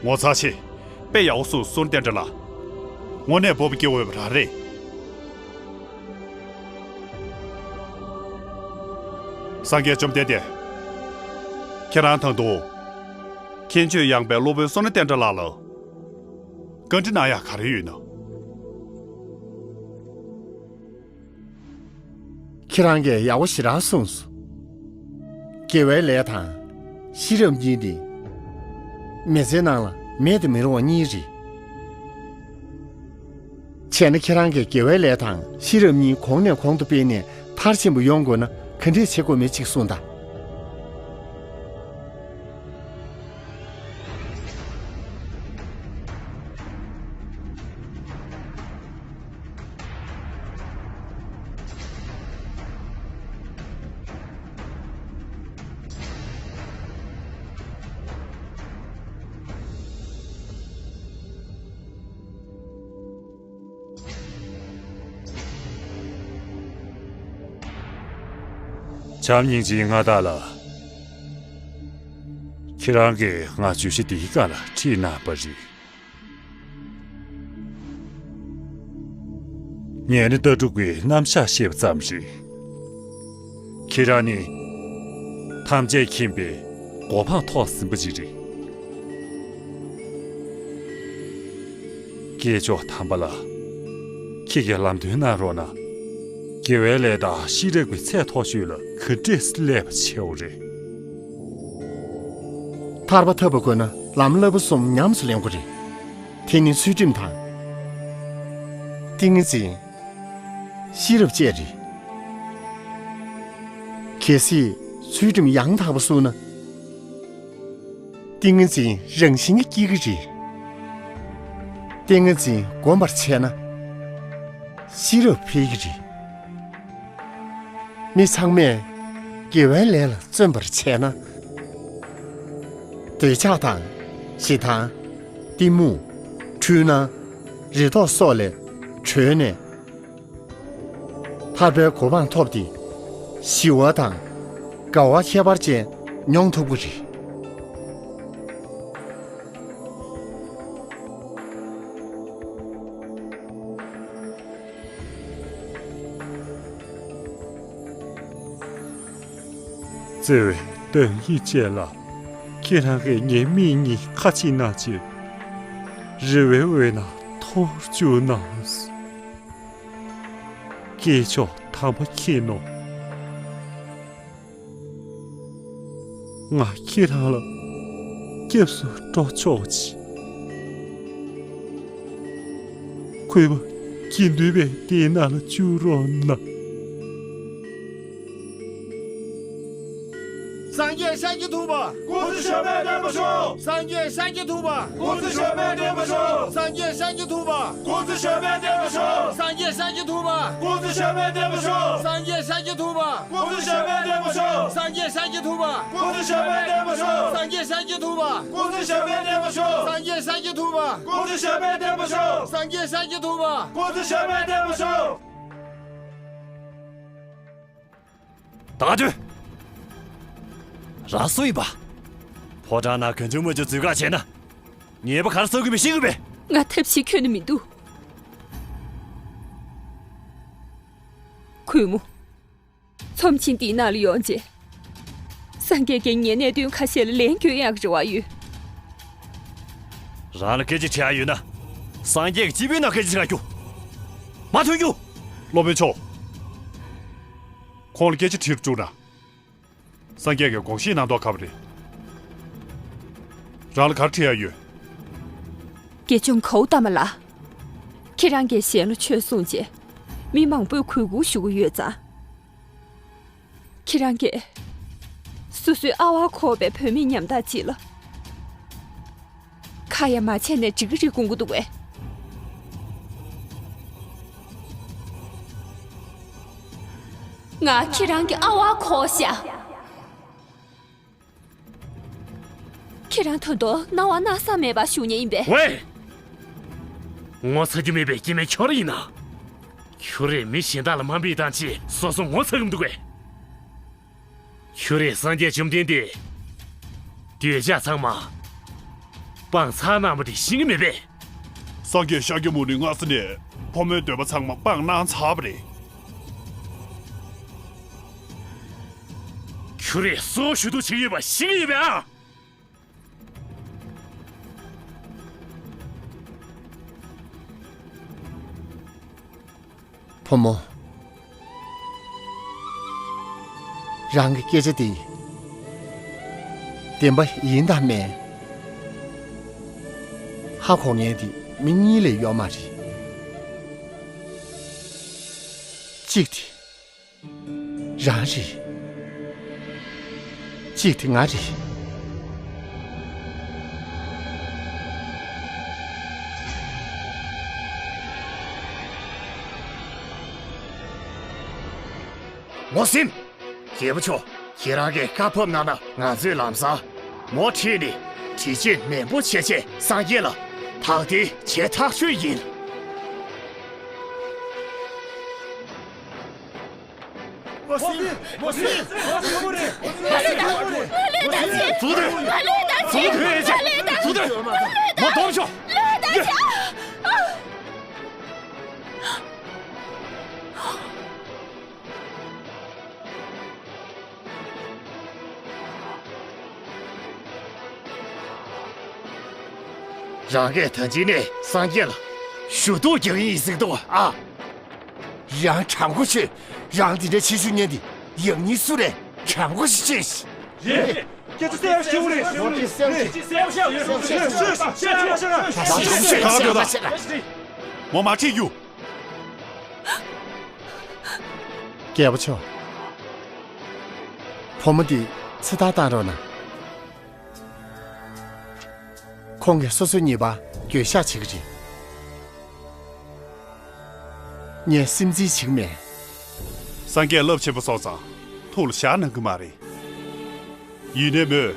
ངོ་མཚར་ཆེ། དཔེ་ཡག་པོ་གསུངས་སོང་བསྟན་དགྲ་ལགས། དངོས་གནས་སྤོབས་པ་སྐྱེ་འོས་པ་རང་རེད། སངས་རྒྱས་བཅོམ་ལྡན་འདས། ཁྱེད་རང་དང་དུ། མཁྱེན་དཔྱོད་ཡངས་པའི་སློབ་དཔོན་བསོད་ནམས་བསྟན་དགྲ་ལགས་ལ། བཀའ་འདྲི་གནང་ཡག་ག་རེ་ཡོད་ན། ཁྱེད་རང་གིས་ཡག་པོ་ཞེ་དྲག་གསུངས་སོང་། དགེ་བའི་ལས་དང་ཤེས་རབ་གཉིས་ནི་མི་ཚེའི་ནང་ལ་མེད་དུ་མི་རུང་བ་གཉིས་རེད། བྱས་ན་ཁྱེད་རང་གིས་དགེ་བའི་ལས་དང་ཤེས་རབ་གཉིས་གོང་ནས་གོང་དུ་སྤེལ་ནས་མཐར་ཕྱིན་པ་ཡོང་དགོས་ན་ག་འདྲས་བྱེད་དགོས་མེད་ཅིག་གསུངས་དང་། བྱམས་སྙིང་རྗེའི་མངའ་བདག་ལགས། ཁྱེད་རང་གིས་ང་བརྗོད་གཞི་འདིའི་སྒང་ལ་ཁྲིད་གནང་བ་རེད། ངས་ནི་ལྟ་གྲུབ་ཀྱི་རྣམ་གཞག་བཤད་པ་ཙམ་རེད། ཁྱེད་རང་ནི་ཐམས་ཅད་མཁྱེན་པའི་གོ་འཕང་ཐོབ་ཟིན་པ་ཅིག་རེད། སྐྱེས་མཆོག་དམ་པ་ལགས། ཁྱེད་ཀྱིས་ལམ་སྟོན་གནང་རོགས་གནང་། དགེ་བའི་ལས་དང་ཤེས་རབ་ཀྱི་ཚད་མཐོ་ཤོས་ལ་ག་འདྲས་སླེབས་པ་བྱེད་དགོས་རེད། ཐར་པ་ཐོབ་པ་དགོས་ན་ལམ་བསླབ་པ་གསུམ་ཉམས་སུ་ལེན་དགོས་རེད། དེ་ནི་ཚུལ་ཁྲིམས་དང་། ཏིང་ངེ་འཛིན། ཤེས་རབ་བཅས་རེད། གལ་སྲིད་ཚུལ་ཁྲིམས་ཡང་དག་པ་བསྲུངས་ན། ཏིང་ངེ་འཛིན་རང་བཞིན་གྱིས་སྐྱེ་གི་རེད། ཏིང་ངེ་འཛིན་སྒོམ་པར་བྱས་ན། ཤེས་རབ་འཕེལ་གྱི་རེད། མི་ཚང་མས་དགེ་བའི་ལས་ལ་བརྩོན་པར་བྱས་ན། འདོད་ཆགས་དང་ཞེ་སྡང་། གཏི་མུག་འཁྲུལ་སྣང་། རེ་དོགས་སོགས་ལས་གྲོལ་ནས། ཐར་པའི་གོ་འཕང་ཐོབ་སྟེ། ཞི་བ་དང་དགའ་བ་ཁྱད་པར་ཅན་མྱོང་ཐུབ་ཀྱི་རེད། བརྩེ་བའི་བདག་ཉིད་ཅན་ལགས། ཁྱེད་རང་གིས་ངའི་མིག་གཉིས་ཁ་ཕྱེ་གནང་ཕྱིར། རེ་བའི་འོད་སྣང་འཐོར་བཅུག་གནང་། སྐྱེས་མཆོག་དམ་པ་མཁྱེན་ནོ། ང་ཁྱེད་རང་ལ་སྐྱབས་སུ་འགྲོ་ཆོག་ཅིག། གུས་པ་དགེ་འདུན་པའི་སྡེ་ནང་ལ་བཅུག་རོགས་གནང་། སངས་རྒྱས་ཤཱཀྱ་ཐུབ་པ། སྐུ་ཚེ་ཞབས་པད་བརྟན་པར་ཤོག། སངས་རྒྱས་ཤཱཀྱ་ཐུབ་པ། སྐུ་ཚེ་ཞབས་པད་བརྟན་པར་ཤོག། སངས་རྒྱས་ཤཱཀྱ་ཐུབ་པ། སྐུ་ཚེ་ཞབས་པད་བརྟན་པར་ཤོག། སངས་རྒྱས་ཤཱཀྱ་ཐུབ་པ། སྐུ་ཚེ་ཞབས་པད་བརྟན་པར་ཤོག། སངས་རྒྱས་ཤཱཀྱ་ཐུབ་པ། སྐུ་ཚེ་ཞབས་པད་བརྟན་པར་ཤོག། སངས་རྒྱས་ཤཱཀྱ་ཐུབ་པ། སྐུ་ཚེ་ཞབས་པད་བརྟན་པར་ཤོག། སངས་རྒྱས་ཤཱཀྱ་ཐུབ་པ། སྐུ་ཚེ་ཞབས་པད་བརྟན་པར་ཤོག། སངས་རྒྱས་ཤཱཀྱ་ཐུབ་པ། སྐུ་ཚེ་ཞབས་པད་བརྟན་པར་ཤོག། སངས་རྒྱས་ཤཱཀྱ་ཐུབ་པ། སྐུ་ཚེ་ཞབས་པད་བརྟན་པར་ཤོག། ད་ག་དུས། རང་སུ་ཡིན་པ། ཕོ་བྲང་ནང་གང་བྱུང་མང་བྱུང་འཛུལ་ག་བྱས་ན། ཉེས་པ་ག་རེ་བསགས་ཀྱི་མེད་ཤེས་ཀྱི་མེད། ང་ཐབས་ཤེས་ཁྱོན་ནས་མི་འདུག། གུས་མོ། ཚོམས་ཆེན་འདིའི་ནང་ལ་ཡོང་རྗེས། སངས་རྒྱས་ཀྱིས་ངའི་གནད་དོན་ཁ་ཤས་ལ་ལན་བསྐྱོན་ཡག་གི་རེ་བ་ཡོད། རང་ལ་སྐད་ཆ་དྲི་ཡག་ཡོད་ན། སངས་རྒྱས་ཀྱི་སྤྱི་པའི་ནང་སྐད་ཆ་དྲི་ག་རྒྱུགས། མ་ཐོན་རྒྱུགས། སློབ་དཔོན་མཆོག། ཁོང་ལ་སྐད་ཆ་དྲིས་རུ་བཅུག་ན། སངས་རྒྱས་ཀྱིས་དགོངས་བཞེས་གནང་མདོག་ཁ་པོ་རེད། རང་ལ་ག་རེ་དྲི་ཡག་ཡོད། དགེ་སྦྱོང་གའུ་ཏ་མ་ལགས། ཁྱེད་རང་གིས་གཞན་ལ་ཆོས་གསུངས་རྗེས། མི་མང་པོས་གུས་བཀུར་ཞུ་གི་ཡོད་ཙང་། ཁྱེད་རང་གིས་སོ་སོའི་ཨ་ཝ་ཁོག་པའི་བུད་མེད་ཉམ་ཐག་ཅིག་ལ། ཁ་ཡ་མ་བྱས་ནས་འགྲིག་གི་རེད་དགོངས་ཀྱི་འདུག་པས། ང་ཁྱེད་རང་གི་ཨ་ཝ་ཁོག་ཤག། ཁྱེད་རང་ད་དུང་སྣང་བ་སྣང་ས་མེད་པ་ཞུ་མཁན་ཡིན་པས། ཝེ། ངོ་ཚ་རྒྱུ་མེད་པའི་སྐྱེ་དམན་ཁྱོད་རང་ཡིན་ན། ཁྱོད་རས་མི་གཞན་དག་ལ་དམའ་འབེབས་བཏང་བྱས་སོ་སོ་ངོ་ཚ་གི་མི་འདུག་པས། ཁྱོད་རས་སངས་རྒྱས་བཅོམ་ལྡན་འདས་འདོད་ཆགས་ཚང་མ་སྤང་ཚར་གནང་བ་དེ་ཤེས་ཀྱི་མེད་པས། སངས་རྒྱས་ཤཱཀྱ་མུ་ནི་སྔ་ས་ནས་ཕོ་མོའི་འདོད་པ་ཚང་མ་སྤངས་གནང་ཚར་བ་རེད། ཁྱོད་རས་སུ་ཞུ་གཏུག་བྱེད་ཀྱི་ཡོད་པ་ཤེས་ཀྱི་ཡོད་པས་ཨ། བུ་མོ། རང་གི་སྐད་ཆ་དེ་བདེན་པ་ཡིན་དང་མིན། ཧ་གོ་མཁན་དེ་མི་གཉིས་ལས་ཡོད་མ་རེད། གཅིག་དེ་རང་རེད། གཅིག་དེ་ང་རེད། ངོ་སིམ། རྒྱལ་པོ་མཆོག། ཁྱེད་རང་གིས་བཀའ་ཕབ་གནང་ན་ང་ཚོས་ལམ་སང་མོ་ཁྲིད་ནས་དྲི་ཆེན་མང་པོ་བྱས་རྗེས་སངས་རྒྱས་ལ་དག་ཐེར་བྱས་ཐག་ཆོད་ཡིན། ངོ་སིམ། ངོ་སིམ། ང་ལོས་ད། ང་ལོས་ད་ཅི། ང་ལོས་ད་ཅི། ང་ལོས་ད་ཅི། ང་ལོས་ད་ཅི། ང་ལོས་ད་ཅི། རང་གིས་ད་གཅིག་ནས་སངས་རྒྱས་ལ་ཞུ་གཏུག་རྒྱག་གི་ཡིན་ཟེར་འདུག་ཨ། རང་དྲང་པོ་བྱོས། རང་འདི་འདྲའི་ཕྱི་ཤུགས་ཉན་དེ་ཡག་ཉེས་སུ་རེད། དྲང་པོ་ཞིག་བྱོས། རེད། སྐད་ཆ་གསལ་པོ་ཞིག་རེད། གསལ་པོ་ཞིག་ཡོད། གསལ་པོ་ཞིག་ཡོད། གསལ་པོ་ཞིག་ཡོད། མོ་མ་ཁྲིད་རྒྱུ། རྒྱལ་པོ་མཆོག། བུ་མོ་འདི་ཚེ་ཐར་བཏང་རོགས་གནང་། ཁོང་གིས་སོ་སོའི་ཉེས་པ་འགྱོད་བཤགས་བྱེད་ཀྱི་རེད། ངས་སེམས་འཛིན་བྱེད་ཀྱི་མེད། སངས་རྒྱས་རླབས་ཆེན་པོ་སོང་ཙང་ཐུགས་ལ་བཞག་གནང་གི་མ་རེད། ཡིན་ནའི་མོས་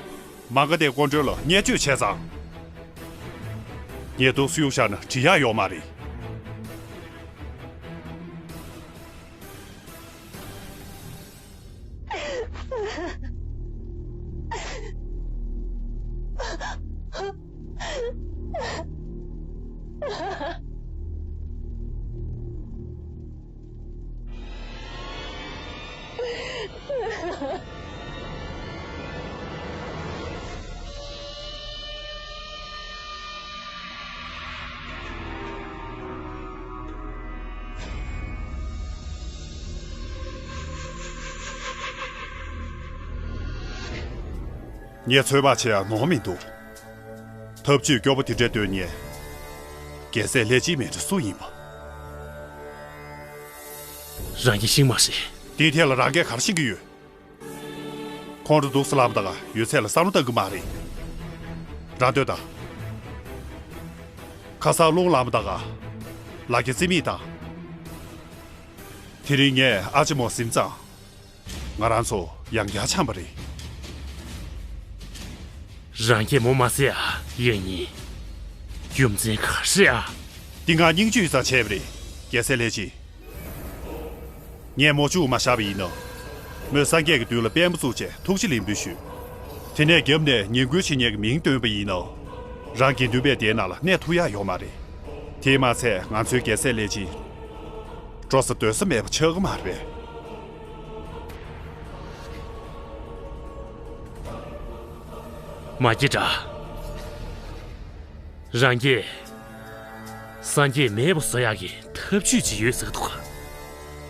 མ་ག་དྷའི་སྐུ་མགྲོན་ལ་བརྙས་བཅོས་བྱས་ཙང་། ངས་དུག་སེལ་བཞག་ན་འགྲིག་ཡག་ཡོད་མ་རེད། ངས་ཚོད་དཔག་བྱེད་ཡག་ནོར་མི་འདུག། ཐབས་ཇུས་སྐྱོ་པོ་དེ་འདྲ་འདོན་མཁན། རྒྱལ་སྲས་ལྷས་སྦྱིན་མིན་འདྲ་སུ་ཡིན་པ། རང་གིས་ཤེས་མ་ཤེས། དེའི་ཐད་ལ་རང་གིས་ག་རེ་ཤེས་ཀྱི་ཡོད། ཁོང་ཁྲོ་འདུག་སེ་ལངས་པ་དང་ཡོད་ཚད་ལ་བསམ་བློ་བཏང་གི་མ་རེད། རང་འདོད་དང་། ཁ་སང་རླུང་ལངས་པ་དང་། ལ་རྒྱ་རྩིས་མེད་དང་། དེ་རིང་ངས་ཨ་ཅེ་མོ་ཟིན་ཙང་། ང་རང་ཚོ་ཡང་བསྐྱར་འཆམ་པ་རེད། རང་གིས་མོ་མ་བསད་ཨ། ཡང་ཡིན། རྒྱུ་མཚན་ག་རེ་ཨ། འདི་ང་སྙིང་བཅུད་ཙམ་བྱས་པ་རེད། རྒྱལ་སྲས་ལྷས་སྦྱིན། ངས་མོ་བཅུག་མ་བཞག་པ་ཡིན་ན། མོས་སངས་རྒྱས་ཀྱི་མདུན་ལ་དཔལ་མོ་བཙུགས་བྱས་ཐུགས་རྗེ་ལེགས་འབུལ་ཞུས། དེ་ནས་རྒྱབ་ནས་ཉེས་འགུལ་བྱེད་མཁན་གྱི་མིང་བཏོན་པ་ཡིན་ན། རང་དགེ་འདུན་པའི་སྡེའི་ནང་ལ་གནས་ཐུབ་ཡག་ཡོད་མ་རེད། དེས་མ་ཚད་ང་ཚོའི་རྒྱལ་སྲས་ལྷས་སྦྱིན། འགྲོ་ས་སྡོད་ས་མེད་པ་ཆགས་ཀྱི་མ་རེད་པས། མ་སྐྱེས་དགྲ། རང་གིས་སངས་རྒྱས་མེད་པ་བཟོ་ཡག་གི་ཐབས་ཇུས་ཅིག་ཡོད་ཟེར་གི་འདུག་ག།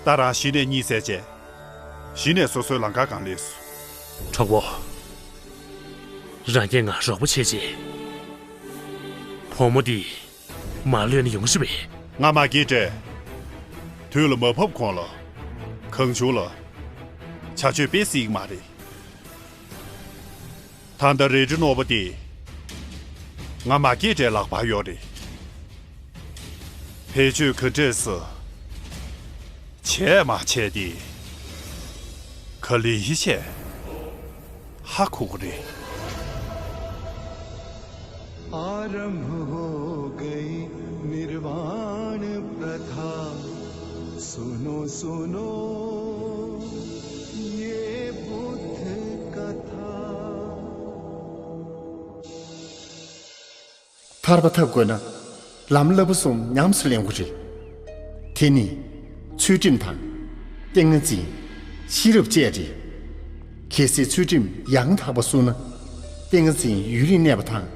ད་རང་གཞི་ནས་གཉིད་སད་བྱས། གཞི་ནས་སོ་སོའི་ལམ་ཁ་སྒང་སླེབས་སོང་། གྲོགས་པོ། རང་གིས་ང་རོགས་པ་བྱས་རྗེས། བུ་མོ་འདི་མ་གློད་ན་ཡོང་ཤི་བས། ང་མ་སྐྱེས་དགྲས། དུས་ལ་མ་བབ་གོང་ལ། གང་བྱུང་ལ། བྱ་སྤྱོད་སྤེལ་སྲིད་ཀྱི་མ་རེད། ད་ལྟ་རལ་གྲི་རྣོ་པོ་དེ། ང་མ་སྐྱེས་དགྲའི་ལག་པར་ཡོད་རེད། བེད་སྤྱོད་ག་འདྲས་སུ་བྱས་མ་བྱས་དེ། ག་ལེ་ཧི་བྱས་ཧ་གོ་གི་རེད། आरंभ हो गई निर्वाण प्रथा। सुनो सुनो ये बुद्ध कथा। ཐར་པ་ཐོབ་དགོས་ན་ལམ་བསླབ་པ་གསུམ་ཉམས་སུ་ལེན་དགོས་རེད། དེ་ནི་ཚུལ་ཁྲིམས་དང་། ཏིང་ངེ་འཛིན། ཤེས་རབ་བཅས་རེད། གལ་སྲིད་ཚུལ་ཁྲིམས་ཡང་དག་པ་བསྲུངས་ན། ཏིང་ངེ་འཛིན་ཡུན་རིང་གནས་པ་དང་།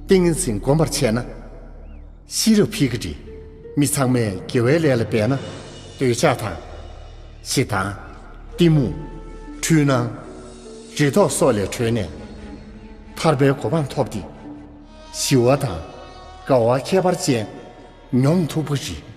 ཏིང་ངེ་འཛིན་སྒོམ་པར་བྱས་ན། ཤེས་རབ་འཕེལ་གྱི་རེད། མི་ཚང་མས་དགེ་བའི་ལས་ལ་འབད་ན། འདོད་ཆགས་དང་། ཞེ་སྡང་། གཏི་མུག། འཁྲུལ་སྣང་། རེ་དོགས་སོགས་ལས་གྲོལ་ནས། ཐར་པའི་གོ་འཕང་ཐོབ་སྟེ། ཞི་བ་དང་། དགའ་བ་ཁྱད་པར་ཅན། མྱོང་ཐུབ་ཀྱི་རེད།